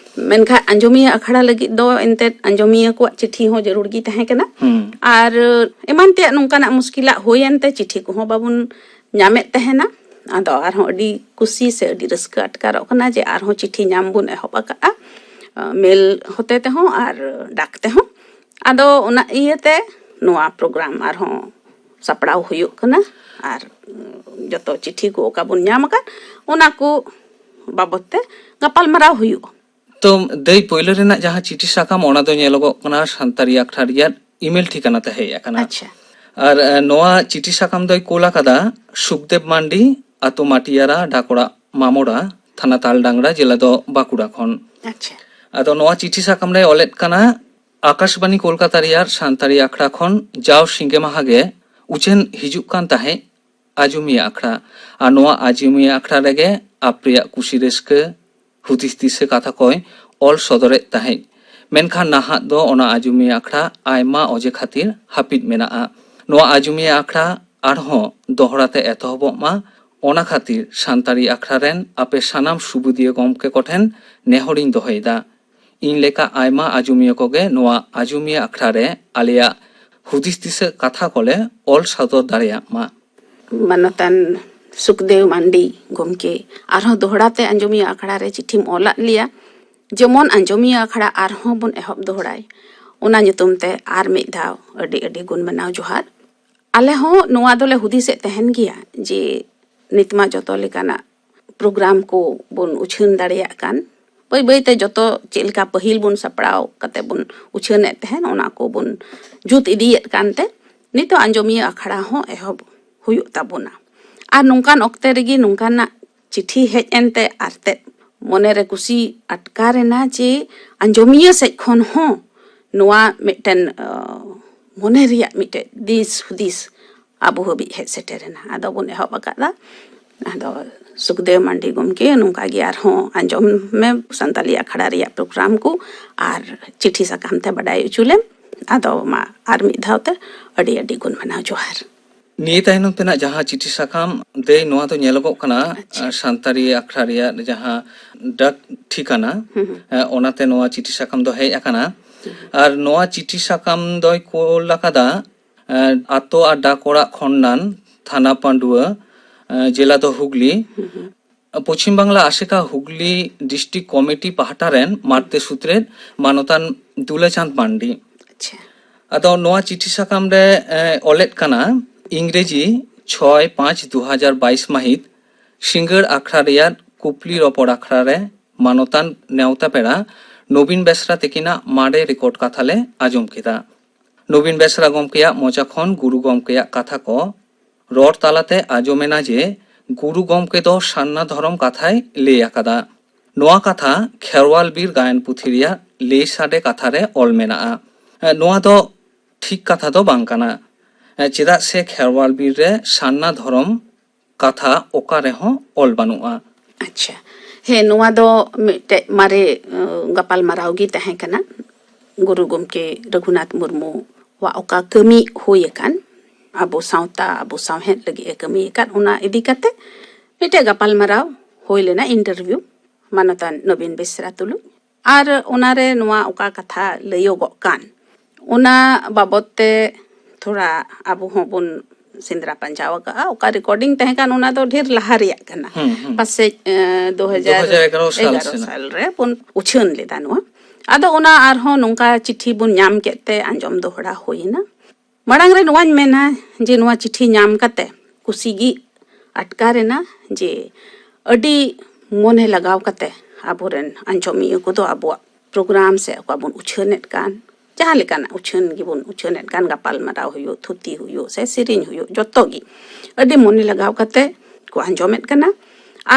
ᱢᱮᱱᱠᱷᱟᱱ ᱟᱸᱡᱚᱢᱤᱭᱟᱹ ᱟᱠᱷᱲᱟ ᱞᱟᱹᱜᱤᱫ ᱫᱚ ᱮᱱᱛᱮᱫ ᱟᱸᱡᱚᱢᱤᱭᱟᱹ ᱠᱚᱣᱟᱜ ᱪᱤᱴᱷᱤ ᱦᱚᱸ ᱡᱟᱹᱨᱩᱲ ᱜᱮ ᱛᱟᱦᱮᱸ ᱠᱟᱱᱟ᱾ ᱦᱩᱸ᱾ ᱟᱨ ᱮᱢᱟᱱ ᱛᱮᱭᱟᱜ ᱱᱚᱝᱠᱟᱱᱟᱜ ᱢᱩᱥᱠᱤᱞᱟᱜ ᱦᱩᱭᱮᱱ ᱛᱮ ᱪᱤᱴᱷᱤ ᱠᱚᱦᱚᱸ ᱵᱟᱵᱚᱱ ᱧᱟᱢᱮᱫ ᱛᱟᱦᱮᱱᱟ᱾ ᱟᱫᱚ ᱟᱨᱦᱚᱸ ᱟᱹᱰᱤ ᱠᱩᱥᱤ ᱥᱮ ᱟᱹᱰᱤ ᱨᱟᱹᱥᱠᱟᱹ ᱟᱴᱠᱟᱨᱚᱜ ᱠᱟᱱᱟ ᱡᱮ ᱟᱨᱦᱚᱸ ᱪᱤᱴᱷᱤ ᱧᱟᱢ ᱵᱚᱱ ᱮᱦᱚᱵ ᱟᱠᱟᱫᱼᱟ, ᱢᱮᱞ ᱦᱚᱛᱮ ᱛᱮᱦᱚᱸ ᱟᱨ ᱰᱟᱠ ᱛᱮᱦᱚᱸ᱾ ᱟᱫᱚ ᱚᱱᱟ ᱤᱭᱟᱹᱛᱮ ᱱᱚᱣᱟ ᱯᱨᱳᱜᱨᱟᱢ ᱟᱨᱦᱚᱸ ᱥᱟᱯᱲᱟᱣ ᱦᱩᱭᱩᱜ ᱠᱟᱱᱟ᱾ ᱟᱨ ᱡᱚᱛᱚ ᱪᱤᱴᱷᱤ ᱠᱚ ᱚᱠᱟ ᱵᱚᱱ ᱧᱟᱢ ᱟᱠᱟᱫ, ᱚᱱᱟ ᱠᱚ ᱵᱟᱵᱚᱛ ᱛᱮ ᱜᱟᱯᱟᱞᱢᱟᱨᱟᱣ ᱦᱩᱭᱩᱜᱼᱟ᱾ ᱛᱚ ᱫᱟᱹᱭ, ᱯᱳᱭᱞᱳ ᱨᱮᱱᱟᱜ ᱡᱟᱦᱟᱸ ᱪᱤᱴᱷᱤ ᱥᱟᱠᱟᱢ, ᱚᱱᱟ ᱫᱚ ᱧᱮᱞᱚᱜᱚᱜ ᱠᱟᱱᱟ ᱥᱟᱱᱛᱟᱲᱤ ᱟᱠᱷᱲᱟ ᱨᱮᱭᱟᱜ ᱤᱢᱮᱞ ᱴᱷᱤᱠᱟᱱᱟ ᱛᱮ ᱦᱮᱡ ᱟᱠᱟᱱᱟ᱾ ᱟᱪᱪᱷᱟ᱾ ᱟᱨ ᱮ, ᱱᱚᱣᱟ ᱪᱤᱴᱷᱤ ᱥᱟᱠᱟᱢ ᱫᱚᱭ ᱠᱳᱞ ᱟᱠᱟᱫᱟ ᱥᱩᱠᱫᱮᱵ ᱢᱟᱱᱰᱤ, ᱟᱛᱳ ᱢᱟᱴᱤᱭᱟᱨᱟ, ᱰᱟᱠᱚᱲᱟ ᱢᱟᱢᱚᱲᱟ, ᱛᱷᱟᱱᱟ ᱛᱟᱞᱰᱟᱝᱨᱟ, ᱡᱮᱞᱟ ᱫᱚ ᱵᱟᱸᱠᱩᱲᱟ ᱠᱷᱚᱱ᱾ ᱟᱪᱪᱷᱟ᱾ ᱟᱫᱚ ᱱᱚᱣᱟ ᱪᱤᱴᱷᱤ ᱥᱟᱠᱟᱢ ᱨᱮ ᱚᱞᱮᱫ ᱠᱟᱱᱟ, ᱟᱠᱟᱥᱵᱟᱱᱤ ᱠᱳᱞᱠᱟᱛᱟ ᱨᱮᱭᱟᱜ ᱥᱟᱱᱛᱟᱲᱤ ᱟᱠᱷᱲᱟ ᱠᱷᱚᱱ ᱡᱟᱣ ᱥᱤᱸᱜᱮ ᱢᱟᱦᱟ ᱜᱮ ᱩᱪᱷᱟᱹᱱ ᱦᱤᱡᱩᱜ ᱠᱟᱱ ᱛᱟᱦᱮᱸᱫ ᱟᱡᱚᱢᱤᱭᱟᱹ ᱟᱠᱷᱲᱟ᱾ ᱟᱨ ᱱᱚᱣᱟ ᱟᱡᱚᱢᱤᱭᱟᱹ ᱟᱠᱷᱲᱟ ᱨᱮᱜᱮ ᱟᱯᱮᱭᱟᱜ ᱠᱩᱥᱤ ᱨᱟᱹᱥᱠᱟᱹ, ᱦᱩᱫᱤᱥ ᱫᱤᱥᱟᱹ ᱠᱟᱛᱷᱟ ᱠᱚᱭ ᱚᱞ ᱥᱚᱫᱚᱨᱮᱫ ᱛᱟᱦᱮᱸᱫ᱾ ᱢᱮᱱᱠᱷᱟᱱ ᱱᱟᱦᱟᱜ ᱫᱚ ᱚᱱᱟ ᱟᱡᱚᱢᱤᱭᱟᱹ ᱟᱠᱷᱲᱟ ᱟᱭᱢᱟ ᱚᱡᱮ ᱠᱷᱟᱹᱛᱤᱨ ᱦᱟᱹᱯᱤᱫ ᱢᱮᱱᱟᱜᱼᱟ᱾ ᱱᱚᱣᱟ ᱟᱡᱚᱢᱤᱭᱟᱹ ᱟᱠᱷᱲᱟ ᱟᱨᱦᱚᱸ ᱫᱚᱦᱲᱟ ᱛᱮ ᱮᱛᱚᱦᱚᱵᱚᱜ ᱢᱟ, ᱚᱱᱟ ᱠᱷᱟᱹᱛᱤᱨ ᱥᱟᱱᱛᱟᱲᱤ ᱟᱠᱷᱲᱟ ᱨᱮᱱ ᱟᱯᱮ ᱥᱟᱱᱟᱢ ᱥᱩᱵᱩᱫᱤᱭᱟᱹ ᱜᱚᱢᱠᱮ ᱠᱚᱴᱷᱮᱱ ᱱᱮᱦᱚᱨᱤᱧ ᱫᱚᱦᱚᱭᱮᱫᱟ᱾ ᱤᱧ ᱞᱮᱠᱟ ᱟᱭᱢᱟ ᱟᱡᱚᱢᱤᱭᱟᱹ ᱠᱚᱜᱮ ᱱᱚᱣᱟ ᱟᱡᱚᱢᱤᱭᱟᱹ ᱟᱠᱷᱲᱟ ᱨᱮ ᱟᱞᱮᱭᱟᱜ ᱦᱩᱫᱤᱥ ᱫᱤᱥᱟᱹ ᱠᱟᱛᱷᱟ ᱠᱚᱞᱮ ᱚᱞ ᱥᱚᱫᱚᱨ ᱫᱟᱲᱮᱭᱟᱜ ᱢᱟ᱾ ᱢᱟᱱᱚᱛᱟᱱ ᱥᱩᱠᱫᱮᱣ ᱢᱟᱱᱰᱤ ᱜᱚᱢᱠᱮ, ᱟᱨᱦᱚᱸ ᱫᱚᱦᱲᱟ ᱛᱮ ᱟᱸᱡᱚᱢᱤᱭᱟᱹ ᱟᱠᱷᱲᱟ ᱨᱮ ᱪᱤᱴᱷᱤᱢ ᱚᱞᱟᱫ ᱞᱮᱭᱟ, ᱡᱮᱢᱚᱱ ᱟᱸᱡᱚᱢᱤᱭᱟᱹ ᱟᱠᱷᱲᱟ ᱟᱨᱦᱚᱸ ᱵᱚᱱ ᱮᱦᱚᱵ ᱫᱚᱦᱲᱟᱭ, ᱚᱱᱟ ᱧᱩᱛᱩᱢ ᱛᱮ ᱟᱨ ᱢᱤᱫ ᱫᱷᱟᱣ ᱟᱹᱰᱤ ᱟᱹᱰᱤ ᱜᱩᱱ ᱢᱟᱱᱟᱣ ᱡᱚᱦᱟᱨ᱾ ᱟᱞᱮ ᱦᱚᱸ ᱱᱚᱣᱟ ᱫᱚᱞᱮ ᱦᱩᱫᱤᱥᱮᱫ ᱛᱟᱦᱮᱱ ᱜᱮᱭᱟ ᱡᱮ ᱱᱤᱛ ᱢᱟ ᱡᱚᱛᱚ ᱞᱮᱠᱟᱱᱟᱜ ᱯᱨᱳᱜᱨᱟᱢ ᱠᱚ ᱵᱚᱱ ᱩᱪᱷᱟᱹᱱ ᱫᱟᱲᱮᱭᱟᱜ ᱠᱟᱱ, ᱵᱟᱹᱭ ᱵᱟᱹᱭ ᱛᱮ ᱡᱚᱛᱚ ᱪᱮᱫ ᱞᱮᱠᱟ ᱯᱟᱹᱦᱤᱞ ᱵᱚᱱ ᱥᱟᱯᱲᱟᱣ ᱠᱟᱛᱮ ᱵᱚᱱ ᱩᱪᱷᱟᱹᱱᱮᱫ ᱛᱟᱦᱮᱱ, ᱚᱱᱟ ᱠᱚᱵᱚᱱ ᱡᱩᱛ ᱤᱫᱤᱭᱮᱫ ᱠᱟᱱᱛᱮ ᱱᱤᱛᱚᱜ ᱟᱸᱡᱚᱢᱤᱭᱟᱹ ᱟᱠᱷᱲᱟ ᱦᱚᱸ ᱮᱦᱚᱵ ᱦᱩᱭᱩᱜ ᱛᱟᱵᱚᱱᱟ᱾ ᱟᱨ ᱱᱚᱝᱠᱟᱱ ᱚᱠᱛᱮ ᱨᱮᱜᱮ ᱱᱚᱝᱠᱟᱱᱟᱜ ᱪᱤᱴᱷᱤ ᱦᱮᱡ ᱮᱱᱛᱮ ᱟᱨ ᱛᱮᱫ ᱢᱚᱱᱮᱨᱮ ᱠᱩᱥᱤ ᱟᱴᱠᱟᱨ ᱮᱱᱟ ᱡᱮ ᱟᱸᱡᱚᱢᱤᱭᱟᱹ ᱥᱮᱫ ᱠᱷᱚᱱ ᱦᱚᱸ ᱱᱚᱣᱟ ᱢᱤᱫᱴᱮᱱ, ᱟᱸ, ᱢᱚᱱᱮ ᱨᱮᱭᱟᱜ ᱢᱤᱫᱴᱮᱡ ᱫᱤᱥ ᱦᱩᱫᱤᱥ ᱟᱵᱚ ᱦᱟᱹᱵᱤᱡ ᱦᱮᱡ ᱥᱮᱴᱮᱨ ᱮᱱᱟ᱾ ᱟᱫᱚ ᱵᱚᱱ ᱮᱦᱚᱵ ᱟᱠᱟᱫᱟ᱾ ᱟᱫᱚ ᱥᱩᱠᱫᱮᱣ ᱢᱟᱱᱰᱤ ᱜᱚᱢᱠᱮ, ᱱᱚᱝᱠᱟ ᱜᱮ ᱟᱨᱦᱚᱸ ᱟᱸᱡᱚᱢ ᱢᱮ ᱥᱟᱱᱛᱟᱞᱤ ᱟᱠᱷᱲᱟ ᱨᱮᱭᱟᱜ ᱯᱨᱳᱜᱨᱟᱢ ᱠᱚ ᱟᱨ ᱪᱤᱴᱷᱤ ᱥᱟᱠᱟᱢ ᱛᱮ ᱵᱟᱰᱟᱭ ᱦᱚᱪᱚ ᱞᱮᱢ᱾ ᱟᱫᱚ ᱢᱟ ᱟᱨ ᱢᱤᱫ ᱫᱷᱟᱣ ᱛᱮ ᱟᱹᱰᱤ ᱟᱹᱰᱤ ᱜᱩᱱ ᱢᱟᱱᱟᱣ ᱡᱚᱦᱟᱨ᱾ ᱱᱤᱭᱟᱹ ᱛᱟᱭᱱᱚᱢ ᱛᱮᱱᱟᱜ ᱡᱟᱦᱟᱸ ᱪᱤᱴᱷᱤ ᱥᱟᱠᱟᱢ ᱫᱟᱹᱭ, ᱱᱚᱣᱟ ᱫᱚ ᱧᱮᱞᱚᱜᱚᱜ ᱠᱟᱱᱟ, ᱟᱪᱪᱷᱟ᱾ ᱟᱸ, ᱥᱟᱱᱛᱟᱲᱤ ᱟᱠᱷᱲᱟ ᱨᱮᱭᱟᱜ ᱡᱟᱦᱟᱸ ᱰᱟᱠ ᱴᱷᱤᱠᱟᱱᱟ, ᱦᱩᱸ, ᱦᱩᱸ᱾ ᱟᱸ, ᱚᱱᱟᱛᱮ ᱱᱚᱣᱟ ᱪᱤᱴᱷᱤ ᱥᱟᱠᱟᱢ ᱫᱚ ᱦᱮᱡ ᱟᱠᱟᱱᱟ᱾ ᱦᱩᱸ, ᱦᱩᱸ᱾ ᱟᱨ ᱱᱚᱣᱟ ᱪᱤᱴᱷᱤ ᱥᱟᱠᱟᱢ ᱫᱚᱭ ᱠᱳᱞ ᱟᱠᱟᱫᱟ, ᱟᱸ, ᱟᱛᱳ ᱟᱨ ᱰᱟᱠ ᱚᱲᱟᱜ ᱠᱷᱚᱱᱱᱟᱱ, ᱛᱷᱟᱱᱟ ᱯᱟᱺᱰᱩᱣᱟᱹ, ᱟᱸ, ᱡᱮᱞᱟ ᱫᱚ ᱦᱩᱜᱽᱞᱤ, ᱦᱩᱸ, ᱦᱩᱸ᱾ ᱯᱚᱪᱷᱤᱢ ᱵᱟᱝᱞᱟ ᱟᱥᱮᱠᱟ ᱦᱩᱜᱽᱞᱤ ᱰᱤᱥᱴᱨᱤᱠᱴ ᱠᱚᱢᱤᱴᱤ ᱯᱟᱦᱴᱟ ᱨᱮᱱ ᱢᱟᱬᱛᱮ ᱥᱩᱛᱨᱮᱛ ᱢᱟᱱᱚᱛᱟᱱ ᱫᱩᱞᱟᱪᱟᱸᱫᱽ ᱢᱟᱱᱰᱤ᱾ ᱟᱪᱪᱷᱟ᱾ ᱟᱫᱚ ᱱᱚᱣᱟ ᱪᱤᱴᱷᱤ ᱥᱟᱠᱟᱢ ᱨᱮ, ᱮ, ᱚᱞᱮᱫ ᱠᱟᱱᱟ, ᱤᱝᱨᱮᱡᱤ ᱪᱷᱚᱭ ᱯᱟᱸᱪ ᱫᱩ ᱦᱟᱡᱟᱨ ᱵᱟᱭᱤᱥ ᱢᱟᱹᱦᱤᱛ ᱥᱤᱸᱜᱟᱹᱲ ᱟᱠᱷᱲᱟ ᱨᱮᱭᱟᱜ ᱠᱩᱯᱞᱤ ᱨᱚᱯᱚᱲ ᱟᱠᱷᱲᱟ ᱨᱮ ᱢᱟᱱᱚᱛᱟᱱ ᱱᱮᱣᱛᱟ ᱯᱮᱲᱟ ᱱᱚᱵᱤᱱ ᱵᱮᱥᱨᱟ ᱛᱤᱠᱤᱱᱟᱜ ᱢᱟᱨᱮ ᱨᱮᱠᱚᱨᱰ ᱠᱟᱛᱷᱟ ᱞᱮ ᱟᱸᱡᱚᱢ ᱠᱮᱫᱟ᱾ ᱱᱚᱵᱤᱱ ᱵᱮᱥᱨᱟ ᱜᱚᱢᱠᱮᱭᱟᱜ ᱢᱚᱪᱟ ᱠᱷᱚᱱ ᱜᱩᱨᱩ ᱜᱚᱢᱠᱮᱭᱟᱜ ᱠᱟᱛᱷᱟ ᱠᱚ ᱨᱚᱲ ᱛᱟᱞᱟᱛᱮ ᱟᱸᱡᱚᱢᱮᱱᱟ ᱡᱮ ᱜᱩᱨᱩ ᱜᱚᱢᱠᱮ ᱫᱚ ᱥᱟᱨᱱᱟ ᱫᱷᱚᱨᱚᱢ ᱠᱟᱛᱷᱟᱭ ᱞᱟᱹᱭ ᱟᱠᱟᱫᱟ᱾ ᱱᱚᱣᱟ ᱠᱟᱛᱷᱟ ᱠᱷᱮᱨᱣᱟᱞ ᱵᱤᱨ ᱜᱟᱭᱟᱱ ᱯᱩᱛᱷᱤ ᱨᱮᱭᱟᱜ ᱞᱟᱹᱭ ᱥᱟᱰᱮ ᱠᱟᱛᱷᱟ ᱨᱮ ᱚᱞ ᱢᱮᱱᱟᱜᱼᱟ᱾ ᱮ, ᱱᱚᱣᱟ ᱫᱚ ᱴᱷᱤᱠ ᱠᱟᱛᱷᱟ ᱫᱚ ᱵᱟᱝ ᱠᱟᱱᱟ᱾ ᱮ, ᱪᱮᱫᱟᱜ ᱥᱮ ᱠᱷᱮᱨᱣᱟᱞ ᱵᱤᱨ ᱨᱮ ᱥᱟᱨᱱᱟ ᱫᱷᱚᱨᱚᱢ ᱠᱟᱛᱷᱟ ᱚᱠᱟ ᱨᱮᱦᱚᱸ ᱚᱞ ᱵᱟᱹᱱᱩᱜᱼᱟ᱾ ᱟᱪᱪᱷᱟ, ᱦᱮᱸ, ᱱᱚᱣᱟ ᱫᱚ ᱢᱤᱫᱴᱮᱡ ᱢᱟᱨᱮ, ᱟᱸ, ᱜᱟᱯᱟᱞᱢᱟᱨᱟᱣ ᱜᱮ ᱛᱟᱦᱮᱸ ᱠᱟᱱᱟ᱾ ᱜᱩᱨᱩ ᱜᱚᱢᱠᱮ ᱨᱚᱜᱷᱩᱱᱟᱛᱷ ᱢᱩᱨᱢᱩᱣᱟᱜ ᱚᱠᱟ ᱠᱟᱹᱢᱤ ᱦᱩᱭ ᱟᱠᱟᱱ, ᱟᱵᱚ ᱥᱟᱶᱛᱟ, ᱟᱵᱚ ᱥᱟᱶᱦᱮᱫ ᱞᱟᱹᱜᱤᱫ ᱮ ᱠᱟᱹᱢᱤ ᱟᱠᱟᱫ, ᱚᱱᱟ ᱤᱫᱤ ᱠᱟᱛᱮ ᱢᱤᱫᱴᱮᱡ ᱜᱟᱯᱟᱞᱢᱟᱨᱟᱣ ᱦᱩᱭ ᱞᱮᱱᱟ, ᱤᱱᱴᱟᱨᱵᱷᱤᱭᱩ ᱢᱟᱱᱚᱛᱟᱱ ᱱᱚᱵᱤᱱ ᱵᱮᱥᱨᱟ ᱛᱩᱞᱩᱡ᱾ ᱟᱨ ᱚᱱᱟᱨᱮ ᱱᱚᱣᱟ ᱚᱠᱟ ᱠᱟᱛᱷᱟ ᱞᱟᱹᱭᱚᱜᱚᱜ ᱠᱟᱱ, ᱚᱱᱟ ᱵᱟᱵᱚᱛ ᱛᱮ ᱛᱷᱚᱲᱟ ᱟᱵᱚ ᱦᱚᱸᱵᱚᱱ ᱥᱮᱸᱫᱽᱨᱟ ᱯᱟᱸᱡᱟ ᱟᱠᱟᱫᱼᱟ᱾ ᱚᱠᱟ ᱨᱮᱠᱚᱨᱰᱤᱝ ᱛᱟᱦᱮᱸ ᱠᱟᱱ, ᱚᱱᱟ ᱫᱚ ᱰᱷᱮᱨ ᱞᱟᱦᱟ ᱨᱮᱭᱟᱜ ᱠᱟᱱᱟ᱾ ᱦᱩᱸ, ᱦᱩᱸ᱾ ᱯᱟᱥᱮᱡ, ᱮ, ᱫᱩ ᱦᱟᱡᱟᱨ ᱮᱜᱟᱨᱚ ᱥᱟᱞ ᱥᱮᱱᱟᱜ᱾ ᱥᱟᱞ ᱨᱮ ᱵᱚᱱ ᱩᱪᱷᱟᱹᱱ ᱞᱮᱫᱟ ᱱᱚᱣᱟ᱾ ᱟᱫᱚ ᱚᱱᱟ ᱟᱨᱦᱚᱸ ᱱᱚᱝᱠᱟ ᱪᱤᱴᱷᱤ ᱵᱚᱱ ᱧᱟᱢ ᱠᱮᱫ ᱛᱮ ᱟᱸᱡᱚᱢ ᱫᱚᱦᱲᱟ ᱦᱩᱭᱮᱱᱟ᱾ ᱢᱟᱲᱟᱝ ᱨᱮ ᱱᱚᱣᱟᱧ ᱢᱮᱱᱟ ᱡᱮ ᱱᱚᱣᱟ ᱪᱤᱴᱷᱤ ᱧᱟᱢ ᱠᱟᱛᱮ ᱠᱩᱥᱤ ᱜᱮ ᱟᱴᱠᱟᱨ ᱮᱱᱟ ᱡᱮ ᱟᱹᱰᱤ ᱢᱚᱱᱮ ᱞᱟᱜᱟᱣ ᱠᱟᱛᱮ ᱟᱵᱚᱨᱮᱱ ᱟᱸᱡᱚᱢᱤᱭᱟᱹ ᱠᱚᱫᱚ ᱟᱵᱚᱣᱟᱜ ᱯᱨᱳᱜᱨᱟᱢ ᱥᱮ ᱚᱠᱟ ᱵᱚᱱ ᱩᱪᱷᱟᱹᱱᱮᱫ ᱠᱟᱱ, ᱡᱟᱦᱟᱸ ᱞᱮᱠᱟᱱᱟᱜ ᱩᱪᱷᱟᱹᱱ ᱜᱮᱵᱚᱱ ᱩᱪᱷᱟᱹᱱᱮᱫ ᱠᱟᱱ, ᱜᱟᱯᱟᱞ ᱢᱟᱨᱟᱣ ᱦᱩᱭᱩᱜ, ᱛᱷᱩᱛᱤ ᱦᱩᱭᱩᱜ ᱥᱮ ᱥᱮᱨᱮᱧ ᱦᱩᱭᱩᱜ, ᱡᱚᱛᱚ ᱜᱮ ᱟᱹᱰᱤ ᱢᱚᱱᱮ ᱞᱟᱜᱟᱣ ᱠᱟᱛᱮ ᱠᱚ ᱟᱸᱡᱚᱢᱮᱫ ᱠᱟᱱᱟ᱾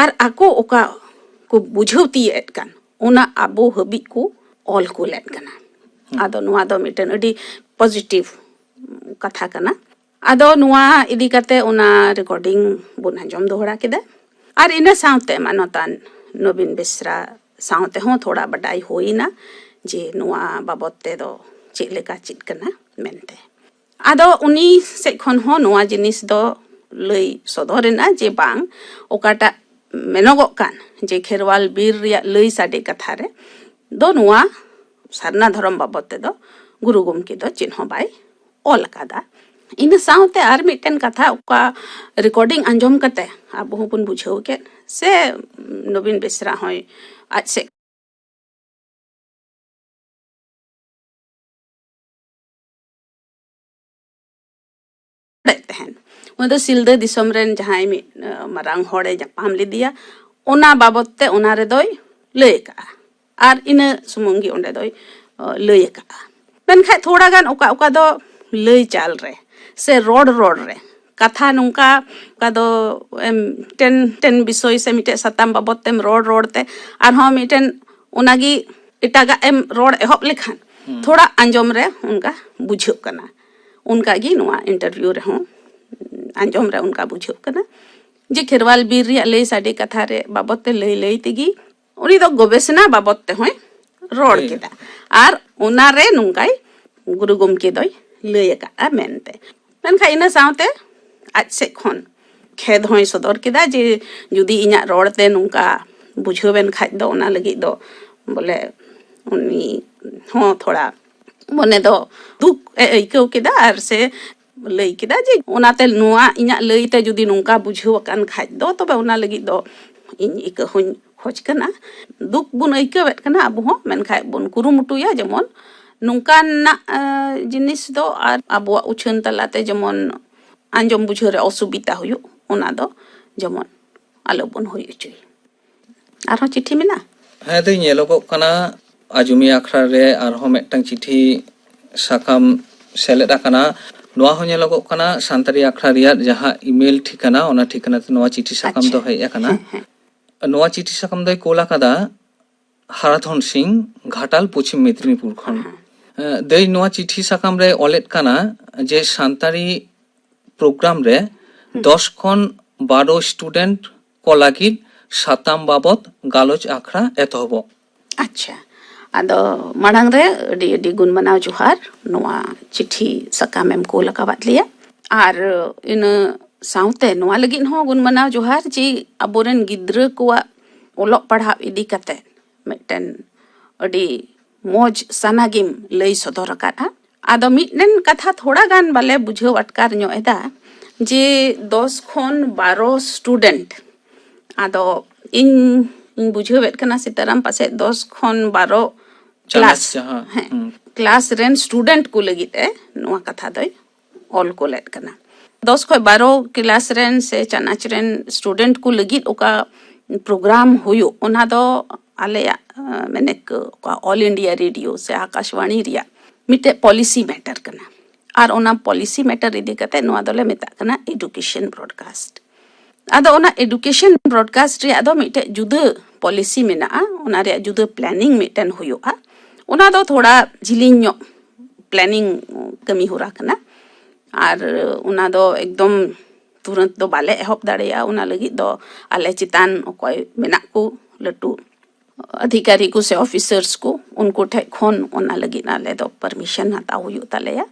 ᱟᱨ ᱟᱠᱚ ᱚᱠᱟ ᱠᱚ ᱵᱩᱡᱷᱟᱹᱣ ᱛᱤᱭᱟᱹᱜ ᱮᱫ ᱠᱟᱱ, ᱚᱱᱟ ᱟᱵᱚ ᱦᱟᱹᱵᱤᱡ ᱠᱚ ᱚᱞ ᱠᱩᱞᱮᱫ ᱠᱟᱱᱟ᱾ ᱦᱩᱸ᱾ ᱟᱫᱚ ᱱᱚᱣᱟ ᱫᱚ ᱢᱤᱫᱴᱮᱱ ᱟᱹᱰᱤ ᱯᱚᱡᱤᱴᱤᱵᱷ ᱠᱟᱛᱷᱟ ᱠᱟᱱᱟ᱾ ᱟᱫᱚ ᱱᱚᱣᱟ ᱤᱫᱤ ᱠᱟᱛᱮ ᱚᱱᱟ ᱨᱮᱠᱚᱨᱰᱤᱝ ᱵᱚᱱ ᱟᱸᱡᱚᱢ ᱫᱚᱦᱲᱟ ᱠᱮᱫᱟ᱾ ᱟᱨ ᱤᱱᱟᱹ ᱥᱟᱶᱛᱮ ᱢᱟᱱᱚᱛᱟᱱ ᱱᱚᱵᱤᱱ ᱵᱮᱥᱨᱟ ᱥᱟᱶ ᱛᱮᱦᱚᱸ ᱛᱷᱚᱲᱟ ᱵᱟᱰᱟᱭ ᱦᱩᱭᱱᱟ ᱡᱮ ᱱᱚᱣᱟ ᱵᱟᱵᱚᱛ ᱛᱮᱫᱚ ᱪᱮᱫ ᱞᱮᱠᱟ ᱪᱮᱫ ᱠᱟᱱᱟ ᱢᱮᱱᱛᱮ᱾ ᱟᱫᱚ ᱩᱱᱤ ᱥᱮᱫ ᱠᱷᱚᱱ ᱦᱚᱸ ᱱᱚᱣᱟ ᱡᱤᱱᱤᱥ ᱫᱚ ᱞᱟᱹᱭ ᱥᱚᱫᱚᱨ ᱮᱱᱟ ᱡᱮ ᱵᱟᱝ, ᱚᱠᱟᱴᱟᱜ ᱢᱮᱱᱚᱜᱚᱜ ᱠᱟᱱ ᱡᱮ ᱠᱷᱮᱨᱣᱟᱞ ᱵᱤᱨ ᱨᱮᱭᱟᱜ ᱞᱟᱹᱭ ᱥᱟᱰᱮ ᱠᱟᱛᱷᱟ ᱨᱮ ᱫᱚ ᱱᱚᱣᱟ ᱥᱟᱨᱱᱟ ᱫᱷᱚᱨᱚᱢ ᱵᱟᱵᱚᱫ ᱛᱮᱫᱚ ᱜᱩᱨᱩ ᱜᱚᱢᱠᱮ ᱫᱚ ᱪᱮᱫ ᱦᱚᱸ ᱵᱟᱭ ᱚᱞ ᱟᱠᱟᱫᱟ᱾ ᱤᱱᱟᱹ ᱥᱟᱶᱛᱮ ᱟᱨ ᱢᱤᱫᱴᱮᱱ ᱠᱟᱛᱷᱟ, ᱚᱠᱟ recording ᱟᱸᱡᱚᱢ ᱠᱟᱛᱮ ᱟᱵᱚ ᱦᱚᱸᱵᱚᱱ ᱵᱩᱡᱷᱟᱹᱣ ᱠᱮᱫ, ᱥᱮ ᱱᱚᱵᱤᱱ ᱵᱮᱥᱨᱟ ᱦᱚᱸᱭ ᱟᱡ ᱥᱮᱫ ᱛᱟᱦᱮᱱ᱾ ᱩᱱᱤ ᱫᱚ ᱥᱤᱞᱫᱟᱹ ᱫᱤᱥᱚᱢ ᱨᱮᱱ ᱡᱟᱦᱟᱸᱭ ᱢᱤᱫ, ᱟᱸ, ᱢᱟᱨᱟᱝ ᱦᱚᱲᱮ ᱧᱟᱯᱟᱢ ᱞᱮᱫᱮᱭᱟ, ᱚᱱᱟ ᱵᱟᱵᱚᱫ ᱛᱮ ᱚᱱᱟ ᱨᱮᱫᱚᱭ ᱞᱟᱹᱭ ᱟᱠᱟᱜᱼᱟ᱾ ᱟᱨ ᱤᱱᱟᱹ ᱥᱩᱢᱩᱝ ᱜᱮ ᱚᱸᱰᱮ ᱫᱚᱭ, ᱟᱸ, ᱞᱟᱹᱭ ᱟᱠᱟᱜᱼᱟ᱾ ᱢᱮᱱᱠᱷᱟᱱ ᱛᱷᱚᱲᱟ ᱜᱟᱱ ᱚᱠᱟ ᱚᱠᱟ ᱫᱚ ᱞᱟᱹᱭ ᱪᱟᱞ ᱨᱮ ᱥᱮ ᱨᱚᱲ ᱨᱚᱲ ᱨᱮ ᱠᱟᱛᱷᱟ ᱱᱚᱝᱠᱟ, ᱚᱠᱟ ᱫᱚ ᱮᱢ, ᱢᱤᱫᱴᱮᱱ, ᱢᱤᱫᱴᱮᱱ ᱵᱤᱥᱚᱭ ᱥᱮ ᱢᱤᱫᱴᱮᱱ ᱥᱟᱛᱟᱢ ᱵᱟᱵᱚᱫ ᱛᱮᱢ ᱨᱚᱲ ᱨᱚᱲ ᱛᱮ ᱟᱨᱦᱚᱸ ᱢᱤᱫᱴᱮᱱ ᱚᱱᱟᱜᱮ ᱮᱴᱟᱜᱟᱜ ᱮᱢ ᱨᱚᱲ ᱮᱦᱚᱵ ᱞᱮᱠᱷᱟᱱ ᱛᱷᱚᱲᱟ ᱟᱸᱡᱚᱢ ᱨᱮ ᱚᱱᱠᱟ ᱵᱩᱡᱷᱟᱹᱜ ᱠᱟᱱᱟ᱾ ᱚᱱᱠᱟᱜᱮ ᱱᱚᱣᱟ interview ᱨᱮᱦᱚᱸ ᱟᱸᱡᱚᱢ ᱨᱮ ᱚᱱᱠᱟ ᱵᱩᱡᱷᱟᱹᱜ ᱠᱟᱱᱟ ᱡᱮ ᱠᱷᱮᱨᱣᱟᱞ ᱵᱤᱨ ᱨᱮᱭᱟᱜ ᱞᱟᱹᱭ ᱥᱟᱰᱮ ᱠᱟᱛᱷᱟ ᱨᱮ ᱵᱟᱵᱚᱫ ᱛᱮ ᱞᱟᱹᱭ ᱞᱟᱹᱭ ᱛᱮᱜᱮ ᱩᱱᱤ ᱫᱚ ᱜᱚᱵᱮᱥᱚᱱᱟ ᱵᱟᱵᱚᱫ ᱛᱮᱦᱚᱸᱭ ᱨᱚᱲ ᱞᱟᱹᱭ ᱠᱮᱫᱟ᱾ ᱟᱨ ᱚᱱᱟᱨᱮ ᱱᱚᱝᱠᱟᱭ ᱜᱩᱨᱩ ᱜᱚᱢᱠᱮ ᱫᱚᱭ ᱞᱟᱹᱭ ᱟᱠᱟᱫᱼᱟ ᱢᱮᱱᱛᱮ᱾ ᱢᱮᱱᱠᱷᱟᱱ ᱤᱱᱟᱹ ᱥᱟᱶᱛᱮ ᱟᱡ ᱥᱮᱫ ᱠᱷᱚᱱ ᱠᱷᱮᱫ ᱦᱚᱸᱭ ᱥᱚᱫᱚᱨ ᱠᱮᱫᱟ ᱡᱮ ᱡᱩᱫᱤ ᱤᱧᱟᱹᱜ ᱨᱚᱲ ᱛᱮ ᱱᱚᱝᱠᱟ ᱵᱩᱡᱷᱟᱹᱣ ᱮᱱ ᱠᱷᱟᱡ ᱫᱚ ᱚᱱᱟ ᱞᱟᱹᱜᱤᱫ ᱫᱚ ᱵᱚᱞᱮ ᱩᱱᱤ ᱦᱚᱸ ᱛᱷᱚᱲᱟ ᱢᱚᱱᱮ ᱫᱚ ᱫᱩᱠ ᱮ ᱟᱹᱭᱠᱟᱹᱣ ᱠᱮᱫᱟ ᱟᱨ ᱥᱮ ᱞᱟᱹᱭ ᱠᱮᱫᱟ ᱡᱮ ᱚᱱᱟᱛᱮ ᱱᱚᱣᱟ ᱤᱧᱟᱹᱜ ᱞᱟᱹᱭ ᱛᱮ ᱡᱩᱫᱤ ᱱᱚᱝᱠᱟ ᱵᱩᱡᱷᱟᱹᱣ ᱟᱠᱟᱱ ᱠᱷᱟᱡ ᱫᱚ ᱛᱚᱵᱮ ᱚᱱᱟ ᱞᱟᱹᱜᱤᱫ ᱫᱚ ᱤᱧ ᱤᱠᱟᱹ ᱦᱚᱸᱧ ᱠᱷᱚᱡᱽ ᱠᱟᱱᱟ᱾ ᱫᱩᱠ ᱵᱚᱱ ᱟᱹᱭᱠᱟᱹᱣᱮᱫ ᱠᱟᱱᱟ ᱟᱵᱚ ᱦᱚᱸ, ᱢᱮᱱᱠᱷᱟᱡ ᱵᱚᱱ ᱠᱩᱨᱩᱢᱩᱴᱩᱭᱟ ᱡᱮᱢᱚᱱ ᱱᱚᱝᱠᱟᱱᱟᱜ, ᱟᱸ, ᱡᱤᱱᱤᱥ ᱫᱚ ᱟᱨ ᱟᱵᱚᱣᱟᱜ ᱩᱪᱷᱟᱹᱱ ᱛᱟᱞᱟᱛᱮ ᱡᱮᱢᱚᱱ ᱟᱸᱡᱚᱢ ᱵᱩᱡᱷᱟᱹᱣ ᱨᱮ ᱚᱥᱩᱵᱤᱫᱟ ᱦᱩᱭᱩᱜ, ᱚᱱᱟ ᱫᱚ ᱡᱮᱢᱚᱱ ᱟᱞᱚ ᱵᱚᱱ ᱦᱩᱭ ᱦᱚᱪᱚᱭ᱾ ᱟᱨᱦᱚᱸ ᱪᱤᱴᱷᱤ ᱢᱮᱱᱟᱜᱼᱟ? ᱦᱮᱸ ᱫᱟᱹᱭ, ᱧᱮᱞᱚᱜᱚᱜ ᱠᱟᱱᱟ ᱟᱡᱚᱢᱤᱭᱟᱹ ᱟᱠᱷᱲᱟ ᱨᱮ ᱟᱨᱦᱚᱸ ᱢᱤᱫᱴᱟᱝ ᱪᱤᱴᱷᱤ ᱥᱟᱠᱟᱢ ᱥᱮᱞᱮᱫ ᱟᱠᱟᱱᱟ᱾ ᱱᱚᱣᱟ ᱦᱚᱸ ᱧᱮᱞᱚᱜᱚᱜ ᱠᱟᱱᱟ ᱥᱟᱱᱛᱟᱲᱤ ᱟᱠᱷᱲᱟ ᱨᱮᱭᱟᱜ ᱡᱟᱦᱟᱸ email ᱴᱷᱤᱠᱟᱹᱱᱟ, ᱚᱱᱟ ᱴᱷᱤᱠᱟᱹᱱᱟ ᱛᱮ ᱱᱚᱣᱟ ᱪᱤᱴᱷᱤ ᱥᱟᱠᱟᱢ ᱫᱚ ᱟᱪᱪᱷᱟ᱾ ᱦᱮᱡ ᱟᱠᱟᱱᱟ᱾ ᱦᱮᱸ, ᱦᱮᱸ᱾ ᱱᱚᱣᱟ ᱪᱤᱴᱷᱤ ᱥᱟᱠᱟᱢ ᱫᱚᱭ ᱠᱳᱞ ᱟᱠᱟᱫᱟ ᱦᱟᱨᱟᱫᱷᱚᱱ ᱥᱤᱝ, ᱜᱷᱟᱴᱟᱞ, ᱯᱚᱪᱷᱤᱢ ᱢᱮᱫᱽᱱᱤᱯᱩᱨ ᱠᱷᱚᱱ᱾ ᱦᱮᱸ᱾ ᱮ, ᱫᱟᱹᱭ, ᱱᱚᱣᱟ ᱪᱤᱴᱷᱤ ᱥᱟᱠᱟᱢ ᱨᱮ ᱚᱞᱮᱫ ᱠᱟᱱᱟ ᱡᱮ ᱥᱟᱱᱛᱟᱲᱤ program ᱨᱮ ᱦᱩᱸ᱾ ᱫᱚᱥ ᱠᱷᱚᱱ ᱵᱟᱨᱚ student ᱠᱚ ᱞᱟᱹᱜᱤᱫ ᱥᱟᱛᱟᱢ ᱵᱟᱵᱚᱛ ᱜᱟᱞᱚᱪ ᱟᱠᱷᱲᱟ ᱮᱛᱚᱦᱚᱵᱚᱜ᱾ ᱟᱪᱪᱷᱟ, ᱟᱫᱚ ᱢᱟᱲᱟᱝ ᱨᱮ ᱟᱹᱰᱤ ᱟᱹᱰᱤ ᱜᱩᱱ ᱢᱟᱱᱟᱣ ᱡᱚᱦᱟᱨ, ᱱᱚᱣᱟ ᱪᱤᱴᱷᱤ ᱥᱟᱠᱟᱢ ᱮᱢ ᱠᱳᱞ ᱟᱠᱟᱣᱟᱫ ᱞᱮᱭᱟ᱾ ᱟᱨ ᱤᱱᱟᱹ ᱥᱟᱶᱛᱮ ᱱᱚᱣᱟ ᱞᱟᱹᱜᱤᱫ ᱦᱚᱸ ᱜᱩᱱ ᱢᱟᱱᱟᱣ ᱡᱚᱦᱟᱨ ᱡᱮ ᱟᱵᱚᱨᱮᱱ ᱜᱤᱫᱽᱨᱟᱹ ᱠᱚᱣᱟᱜ ᱚᱞᱚᱜ ᱯᱟᱲᱦᱟᱣ ᱤᱫᱤ ᱠᱟᱛᱮ ᱢᱤᱫᱴᱮᱱ ᱟᱹᱰᱤ ᱢᱚᱡᱽ ᱥᱟᱱᱟ ᱜᱮᱢ ᱞᱟᱹᱭ ᱥᱚᱫᱚᱨ ᱟᱠᱟᱫᱼᱟ᱾ ᱟᱫᱚ ᱢᱤᱫᱴᱮᱱ ᱠᱟᱛᱷᱟ ᱛᱷᱚᱲᱟ ᱜᱟᱱ ᱵᱟᱞᱮ ᱵᱩᱡᱷᱟᱹᱣ ᱟᱴᱠᱟᱨ ᱧᱚᱜ ᱮᱫᱟ ᱡᱮ ᱫᱚᱥ ᱠᱷᱚᱱ ᱵᱟᱨᱚ student, ᱟᱫᱚ ᱤᱧ ᱤᱧ ᱵᱩᱡᱷᱟᱹᱣᱮᱫ ᱠᱟᱱᱟ ᱥᱤᱛᱟᱨᱟᱢ ᱯᱟᱥᱮᱡ ᱫᱚᱥ ᱠᱷᱚᱱ ᱵᱟᱨᱚ ᱪᱟᱱᱟᱪ class, ᱡᱟᱦᱟᱸ, ᱦᱮᱸ, ᱦᱩᱸ᱾ class ᱨᱮᱱ student ᱠᱚ ᱞᱟᱹᱜᱤᱫ ᱮ ᱱᱚᱣᱟ ᱠᱟᱛᱷᱟ ᱫᱚᱭ ᱚᱞ ᱠᱳᱞᱮᱫ ᱠᱟᱱᱟ᱾ ᱫᱚᱥ ᱠᱷᱚᱱ ᱵᱟᱨᱚ class ᱨᱮᱱ ᱥᱮ ᱪᱟᱱᱟᱪ ᱨᱮᱱ student ᱠᱚ ᱞᱟᱹᱜᱤᱫ ᱚᱠᱟ program ᱦᱩᱭᱩᱜ, ᱚᱱᱟ ᱫᱚ ᱟᱞᱮᱭᱟᱜ, ᱟᱸ, ᱢᱟᱱᱮ ᱠᱚ-, ᱚᱠᱟ All India Radio ᱥᱮ ᱟᱠᱟᱥᱵᱟᱬᱤ ᱨᱮᱭᱟᱜ ᱢᱤᱫᱴᱮᱡ policy matter ᱠᱟᱱᱟ᱾ ᱟᱨ ᱚᱱᱟ policy matter ᱤᱫᱤ ᱠᱟᱛᱮ ᱱᱚᱣᱟ ᱫᱚᱞᱮ ᱢᱮᱛᱟᱜ ᱠᱟᱱᱟ education broadcast᱾ ᱟᱫᱚ ᱚᱱᱟ education broadcast ᱨᱮᱭᱟᱜ ᱫᱚ ᱢᱤᱫᱴᱮᱡ ᱡᱩᱫᱟᱹ policy ᱢᱮᱱᱟᱜᱼᱟ, ᱚᱱᱟ ᱨᱮᱭᱟᱜ ᱡᱩᱫᱟᱹ planning ᱢᱤᱫᱴᱮᱱ ᱦᱩᱭᱩᱜᱼᱟ᱾ ᱚᱱᱟ ᱫᱚ ᱛᱷᱚᱲᱟ ᱡᱤᱞᱤᱧ ᱧᱚᱜ planning ᱠᱟᱹᱢᱤ ᱦᱚᱨᱟ ᱠᱟᱱᱟ᱾ ᱟᱨ ᱚᱱᱟ ᱫᱚ ᱮᱠᱫᱚᱢ ᱛᱩᱨᱟᱹᱱᱛ ᱫᱚ ᱵᱟᱞᱮ ᱮᱦᱚᱵ ᱫᱟᱲᱮᱭᱟᱜᱼᱟ᱾ ᱚᱱᱟ ᱞᱟᱹᱜᱤᱫ ᱫᱚ ᱟᱞᱮ ᱪᱮᱛᱟᱱ ᱚᱠᱚᱭ ᱢᱮᱱᱟᱜ ᱠᱚ ᱞᱟᱹᱴᱩ ᱚᱫᱷᱤᱠᱟᱨᱤ ᱠᱚ ᱥᱮ officers ᱠᱚ, ᱩᱱᱠᱩ ᱴᱷᱮᱡ ᱠᱷᱚᱱ ᱚᱱᱟ ᱞᱟᱹᱜᱤᱫ ᱟᱞᱮ ᱫᱚ permission ᱦᱟᱛᱟᱣ ᱦᱩᱭᱩᱜ ᱛᱟᱞᱮᱭᱟ᱾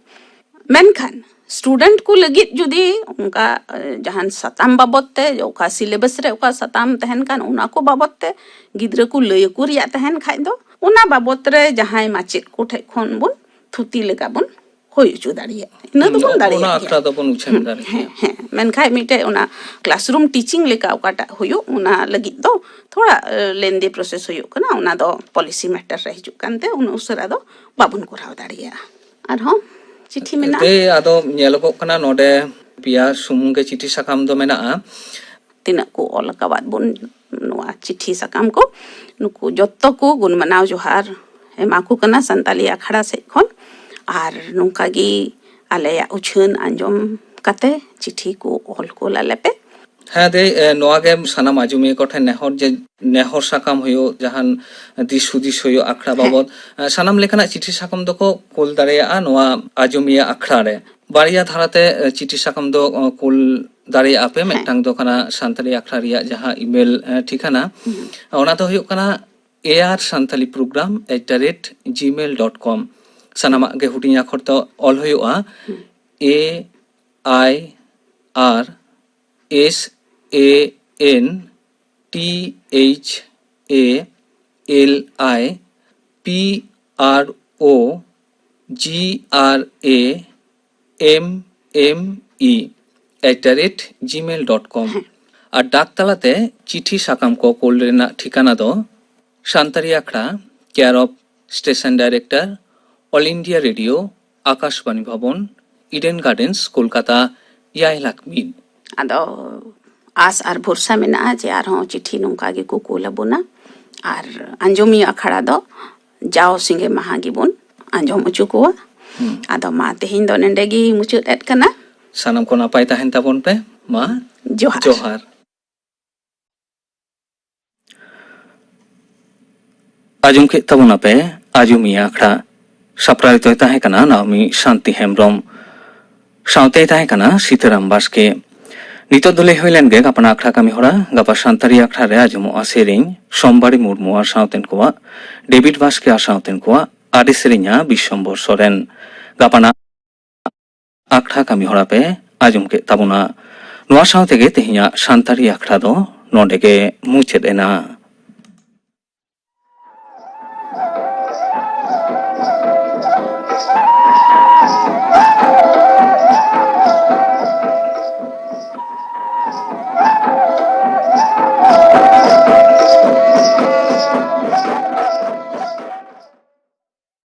ᱢᱮᱱᱠᱷᱟᱱ student ᱠᱚ ᱞᱟᱹᱜᱤᱫ ᱡᱩᱫᱤ ᱚᱱᱠᱟ, ᱮ, ᱡᱟᱦᱟᱱ ᱥᱟᱛᱟᱢ ᱵᱟᱵᱚᱫ ᱛᱮ, ᱚᱠᱟ syllabus ᱨᱮ ᱚᱠᱟ ᱥᱟᱛᱟᱢ ᱛᱟᱦᱮᱱ ᱠᱟᱱ, ᱚᱱᱟ ᱠᱚ ᱵᱟᱵᱚᱫ ᱛᱮ ᱜᱤᱫᱽᱨᱟᱹ ᱠᱚ ᱞᱟᱹᱭ ᱟᱠᱚ ᱨᱮᱭᱟᱜ ᱛᱟᱦᱮᱱ ᱠᱷᱟᱡ ᱫᱚ, ᱚᱱᱟ ᱵᱟᱵᱚᱫ ᱨᱮ ᱡᱟᱦᱟᱸᱭ ᱢᱟᱪᱮᱫ ᱠᱚ ᱴᱷᱮᱡ ᱠᱷᱚᱱ ᱵᱚᱱ ᱛᱷᱩᱛᱤ ᱞᱮᱠᱟ ᱵᱚᱱ ᱦᱩᱭ ᱦᱚᱪᱚ ᱫᱟᱲᱮᱭᱟᱜᱼᱟ᱾ ᱤᱱᱟᱹ ᱫᱚᱵᱚᱱ ᱫᱟᱲᱮᱭᱟᱜ ᱚᱱᱟ ᱜᱮᱭᱟ᱾ ᱟᱠᱷᱲᱟ ᱫᱚᱵᱚᱱ ᱩᱪᱷᱟᱹᱱ ᱫᱟᱲᱮᱭᱟᱜ ᱦᱮᱸ, ᱜᱮᱭᱟ᱾ ᱦᱮᱸ᱾ ᱢᱮᱱᱠᱷᱟᱱ ᱢᱤᱫᱴᱮᱡ ᱚᱱᱟ classroom teaching ᱞᱮᱠᱟ ᱚᱠᱟᱴᱟᱜ ᱦᱩᱭᱩᱜ, ᱚᱱᱟ ᱞᱟᱹᱜᱤᱫ ᱫᱚ ᱛᱷᱚᱲᱟ, ᱮ, lengthy process ᱦᱩᱭᱩᱜ ᱠᱟᱱᱟ᱾ ᱚᱱᱟ ᱫᱚ policy matter ᱨᱮ ᱦᱤᱡᱩᱜ ᱠᱟᱱᱛᱮ ᱩᱱᱟᱹᱜ ᱩᱥᱟᱹᱨᱟ ᱫᱚ ᱵᱟᱵᱚᱱ ᱠᱚᱨᱟᱣ ᱫᱟᱲᱮᱭᱟᱜᱼᱟ᱾ ᱟᱨᱦᱚᱸ ᱪᱤᱴᱷᱤ ᱢᱮᱱᱟᱜᱼᱟ᱾ ᱫᱟᱹᱭ, ᱟᱫᱚ ᱧᱮᱞᱚᱜᱚᱜ ᱠᱟᱱᱟ ᱱᱚᱰᱮ ᱯᱮᱭᱟ ᱥᱩᱢᱩᱝ ᱜᱮ ᱪᱤᱴᱷᱤ ᱥᱟᱠᱟᱢ ᱫᱚ ᱢᱮᱱᱟᱜᱼᱟ᱾ ᱛᱤᱱᱟᱹᱜ ᱠᱚ ᱚᱞ ᱟᱠᱟᱣᱟᱫ ᱵᱚᱱ ᱱᱚᱣᱟ ᱪᱤᱴᱷᱤ ᱥᱟᱠᱟᱢ ᱠᱚ, ᱱᱩᱠᱩ ᱡᱚᱛᱚ ᱠᱚ ᱜᱩᱱ ᱢᱟᱱᱟᱣ ᱡᱚᱦᱟᱨ ᱮᱢᱟ ᱠᱚ ᱠᱟᱱᱟ ᱥᱟᱱᱛᱟᱞᱤ ᱟᱠᱷᱲᱟ ᱥᱮᱫ ᱠᱷᱚᱱ᱾ ᱟᱨ ᱱᱚᱝᱠᱟ ᱜᱮ ᱟᱞᱮᱭᱟᱜ ᱩᱪᱷᱟᱹᱱ ᱟᱸᱡᱚᱢ ᱠᱟᱛᱮ ᱪᱤᱴᱷᱤ ᱠᱚ ᱚᱞ ᱠᱳᱞ ᱟᱞᱮ ᱯᱮ᱾ ᱦᱮᱸ ᱫᱟᱹᱭ, ᱮ, ᱱᱚᱣᱟ ᱜᱮ ᱥᱟᱱᱟᱢ ᱟᱸᱡᱚᱢᱤᱭᱟᱹ ᱠᱚᱴᱷᱮᱱ ᱱᱮᱦᱚᱨ ᱡᱮ ᱱᱮᱦᱚᱨ ᱥᱟᱠᱟᱢ ᱦᱩᱭᱩᱜ, ᱡᱟᱦᱟᱱ ᱫᱤᱥ ᱦᱩᱫᱤᱥ ᱦᱩᱭᱩᱜ ᱟᱠᱷᱲᱟ ᱦᱮᱸ᱾ ᱵᱟᱵᱚᱫ, ᱮ, ᱥᱟᱱᱟᱢ ᱞᱮᱠᱟᱱᱟᱜ ᱪᱤᱴᱷᱤ ᱥᱟᱠᱟᱢ ᱫᱚᱠᱚ ᱠᱳᱞ ᱫᱟᱲᱮᱭᱟᱜᱼᱟ ᱱᱚᱣᱟ ᱟᱸᱡᱚᱢᱤᱭᱟᱹ ᱟᱠᱷᱲᱟ ᱨᱮ᱾ ᱵᱟᱨᱭᱟ ᱫᱷᱟᱨᱟᱛᱮ, ᱮ, ᱪᱤᱴᱷᱤ ᱥᱟᱠᱟᱢ ᱫᱚ, ᱚ, ᱠᱳᱞ ᱫᱟᱲᱮᱭᱟᱜᱼᱟ ᱯᱮ᱾ ᱦᱮᱸ᱾ ᱢᱤᱫᱴᱟᱝ ᱫᱚ ᱠᱟᱱᱟ ᱥᱟᱱᱛᱟᱲᱤ ᱟᱠᱷᱲᱟ ᱨᱮᱭᱟᱜ ᱡᱟᱦᱟᱸ email, ᱮ, ᱴᱷᱤᱠᱟᱹᱱᱟ, ᱦᱩᱸ᱾ ᱚᱱᱟ ᱫᱚ ᱦᱩᱭᱩᱜ ᱠᱟᱱᱟ ᱮ ᱟᱨ Santali programme at the rate Gmail dot com. ᱥᱟᱱᱟᱢᱟᱜ ᱜᱮ ᱦᱩᱰᱤᱧ ᱟᱠᱷᱚᱨ ᱛᱮ ᱚᱞ ᱦᱩᱭᱩᱜᱼᱟ᱾ ᱮ ᱟᱭ ᱟᱨ S A N T H A L I P R O G R A M M E at the rate Gmail dot com. ᱟᱨ ᱰᱟᱠ ᱛᱟᱞᱟᱛᱮ ᱪᱤᱴᱷᱤ ᱥᱟᱠᱟᱢ ᱠᱚ ᱠᱳᱞ ᱨᱮᱱᱟᱜ ᱴᱷᱤᱠᱟᱱᱟ ᱫᱚ ᱥᱟᱱᱛᱟᱲᱤ ᱟᱠᱷᱲᱟ, care of station director, All India Radio, Akashvani Bhavan, Eden gardens, Kolkata, ᱮᱭᱟᱭ ᱞᱟᱠᱷ ᱢᱤᱫ᱾ ᱟᱫᱚ ᱟᱥ ᱟᱨ ᱵᱷᱚᱨᱥᱟ ᱢᱮᱱᱟᱜᱼᱟ ᱡᱮ ᱟᱨᱦᱚᱸ ᱪᱤᱴᱷᱤ ᱱᱚᱝᱠᱟ ᱜᱮᱠᱚ ᱠᱳᱞ ᱟᱵᱚᱱᱟ᱾ ᱟᱨ ᱟᱸᱡᱚᱢᱤᱭᱟᱹ ᱟᱠᱷᱲᱟ ᱫᱚ ᱡᱟᱣ ᱥᱤᱸᱜᱮ ᱢᱟᱦᱟ ᱜᱮᱵᱚᱱ ᱟᱸᱡᱚᱢ ᱦᱚᱪᱚ ᱠᱚᱣᱟ᱾ ᱟᱫᱚ ᱢᱟ, ᱛᱮᱦᱮᱧ ᱫᱚ ᱱᱚᱸᱰᱮ ᱜᱮ ᱢᱩᱪᱟᱹᱫ ᱮᱫ ᱠᱟᱱᱟ᱾ ᱥᱟᱱᱟᱢ ᱠᱚ ᱱᱟᱯᱟᱭ ᱛᱟᱦᱮᱱ ᱛᱟᱵᱚᱱ ᱯᱮ᱾ ᱢᱟ, ᱡᱚᱦᱟᱨ᱾ ᱡᱚᱦᱟᱨ᱾ ᱟᱸᱡᱚᱢ ᱠᱮᱫ ᱛᱟᱵᱚᱱᱟᱯᱮ ᱟᱸᱡᱚᱢᱤᱭᱟᱹ ᱟᱠᱷᱲᱟ᱾ ᱥᱟᱯᱲᱟᱣᱤᱛ ᱫᱚᱭ ᱛᱟᱦᱮᱸ ᱠᱟᱱᱟ ᱱᱟᱣᱢᱤ ᱥᱟᱱᱛᱤ ᱦᱮᱢᱵᱨᱚᱢ, ᱥᱟᱶᱛᱮᱭ ᱛᱟᱦᱮᱸ ᱠᱟᱱᱟ ᱥᱤᱛᱟᱨᱟᱢ ᱵᱟᱥᱠᱮ᱾ ᱱᱤᱛᱚᱜ ᱫᱚ ᱞᱟᱹᱭ ᱦᱩᱭ ᱞᱮᱱ ᱜᱮ ᱜᱟᱯᱟᱱ ᱟᱠᱷᱲᱟ ᱠᱟᱹᱢᱤ ᱦᱚᱨᱟ᱾ ᱜᱟᱯᱟ ᱥᱟᱱᱛᱟᱲᱤ ᱟᱠᱷᱲᱟ ᱨᱮ ᱟᱸᱡᱚᱢᱚᱜᱼᱟ ᱥᱮᱨᱮᱧ ᱥᱳᱢᱵᱟᱲᱤ ᱢᱩᱨᱢᱩ ᱟᱨ ᱥᱟᱶᱛᱮᱱ ᱠᱚᱣᱟᱜ, ᱰᱮᱵᱤᱰ ᱵᱟᱥᱠᱮ ᱟᱨ ᱥᱟᱶᱛᱮᱱ ᱠᱚᱣᱟᱜ ᱟᱹᱰᱤ ᱥᱮᱨᱮᱧᱟ ᱵᱤᱥᱥᱚᱢᱵᱚᱨ ᱥᱚᱨᱮᱱ᱾ ᱜᱟᱯᱟᱱᱟᱜ ᱟᱠᱷᱲᱟ ᱠᱟᱹᱢᱤ ᱦᱚᱨᱟ ᱯᱮ ᱟᱸᱡᱚᱢ ᱠᱮᱫ ᱛᱟᱵᱚᱱᱟ᱾ ᱱᱚᱣᱟ ᱥᱟᱶ ᱛᱮᱜᱮ ᱛᱮᱦᱮᱧᱟᱜ ᱥᱟᱱᱛᱟᱲᱤ ᱟᱠᱷᱲᱟ ᱫᱚ ᱱᱚᱰᱮ ᱜᱮ ᱢᱩᱪᱟᱹᱫ ᱮᱱᱟ᱾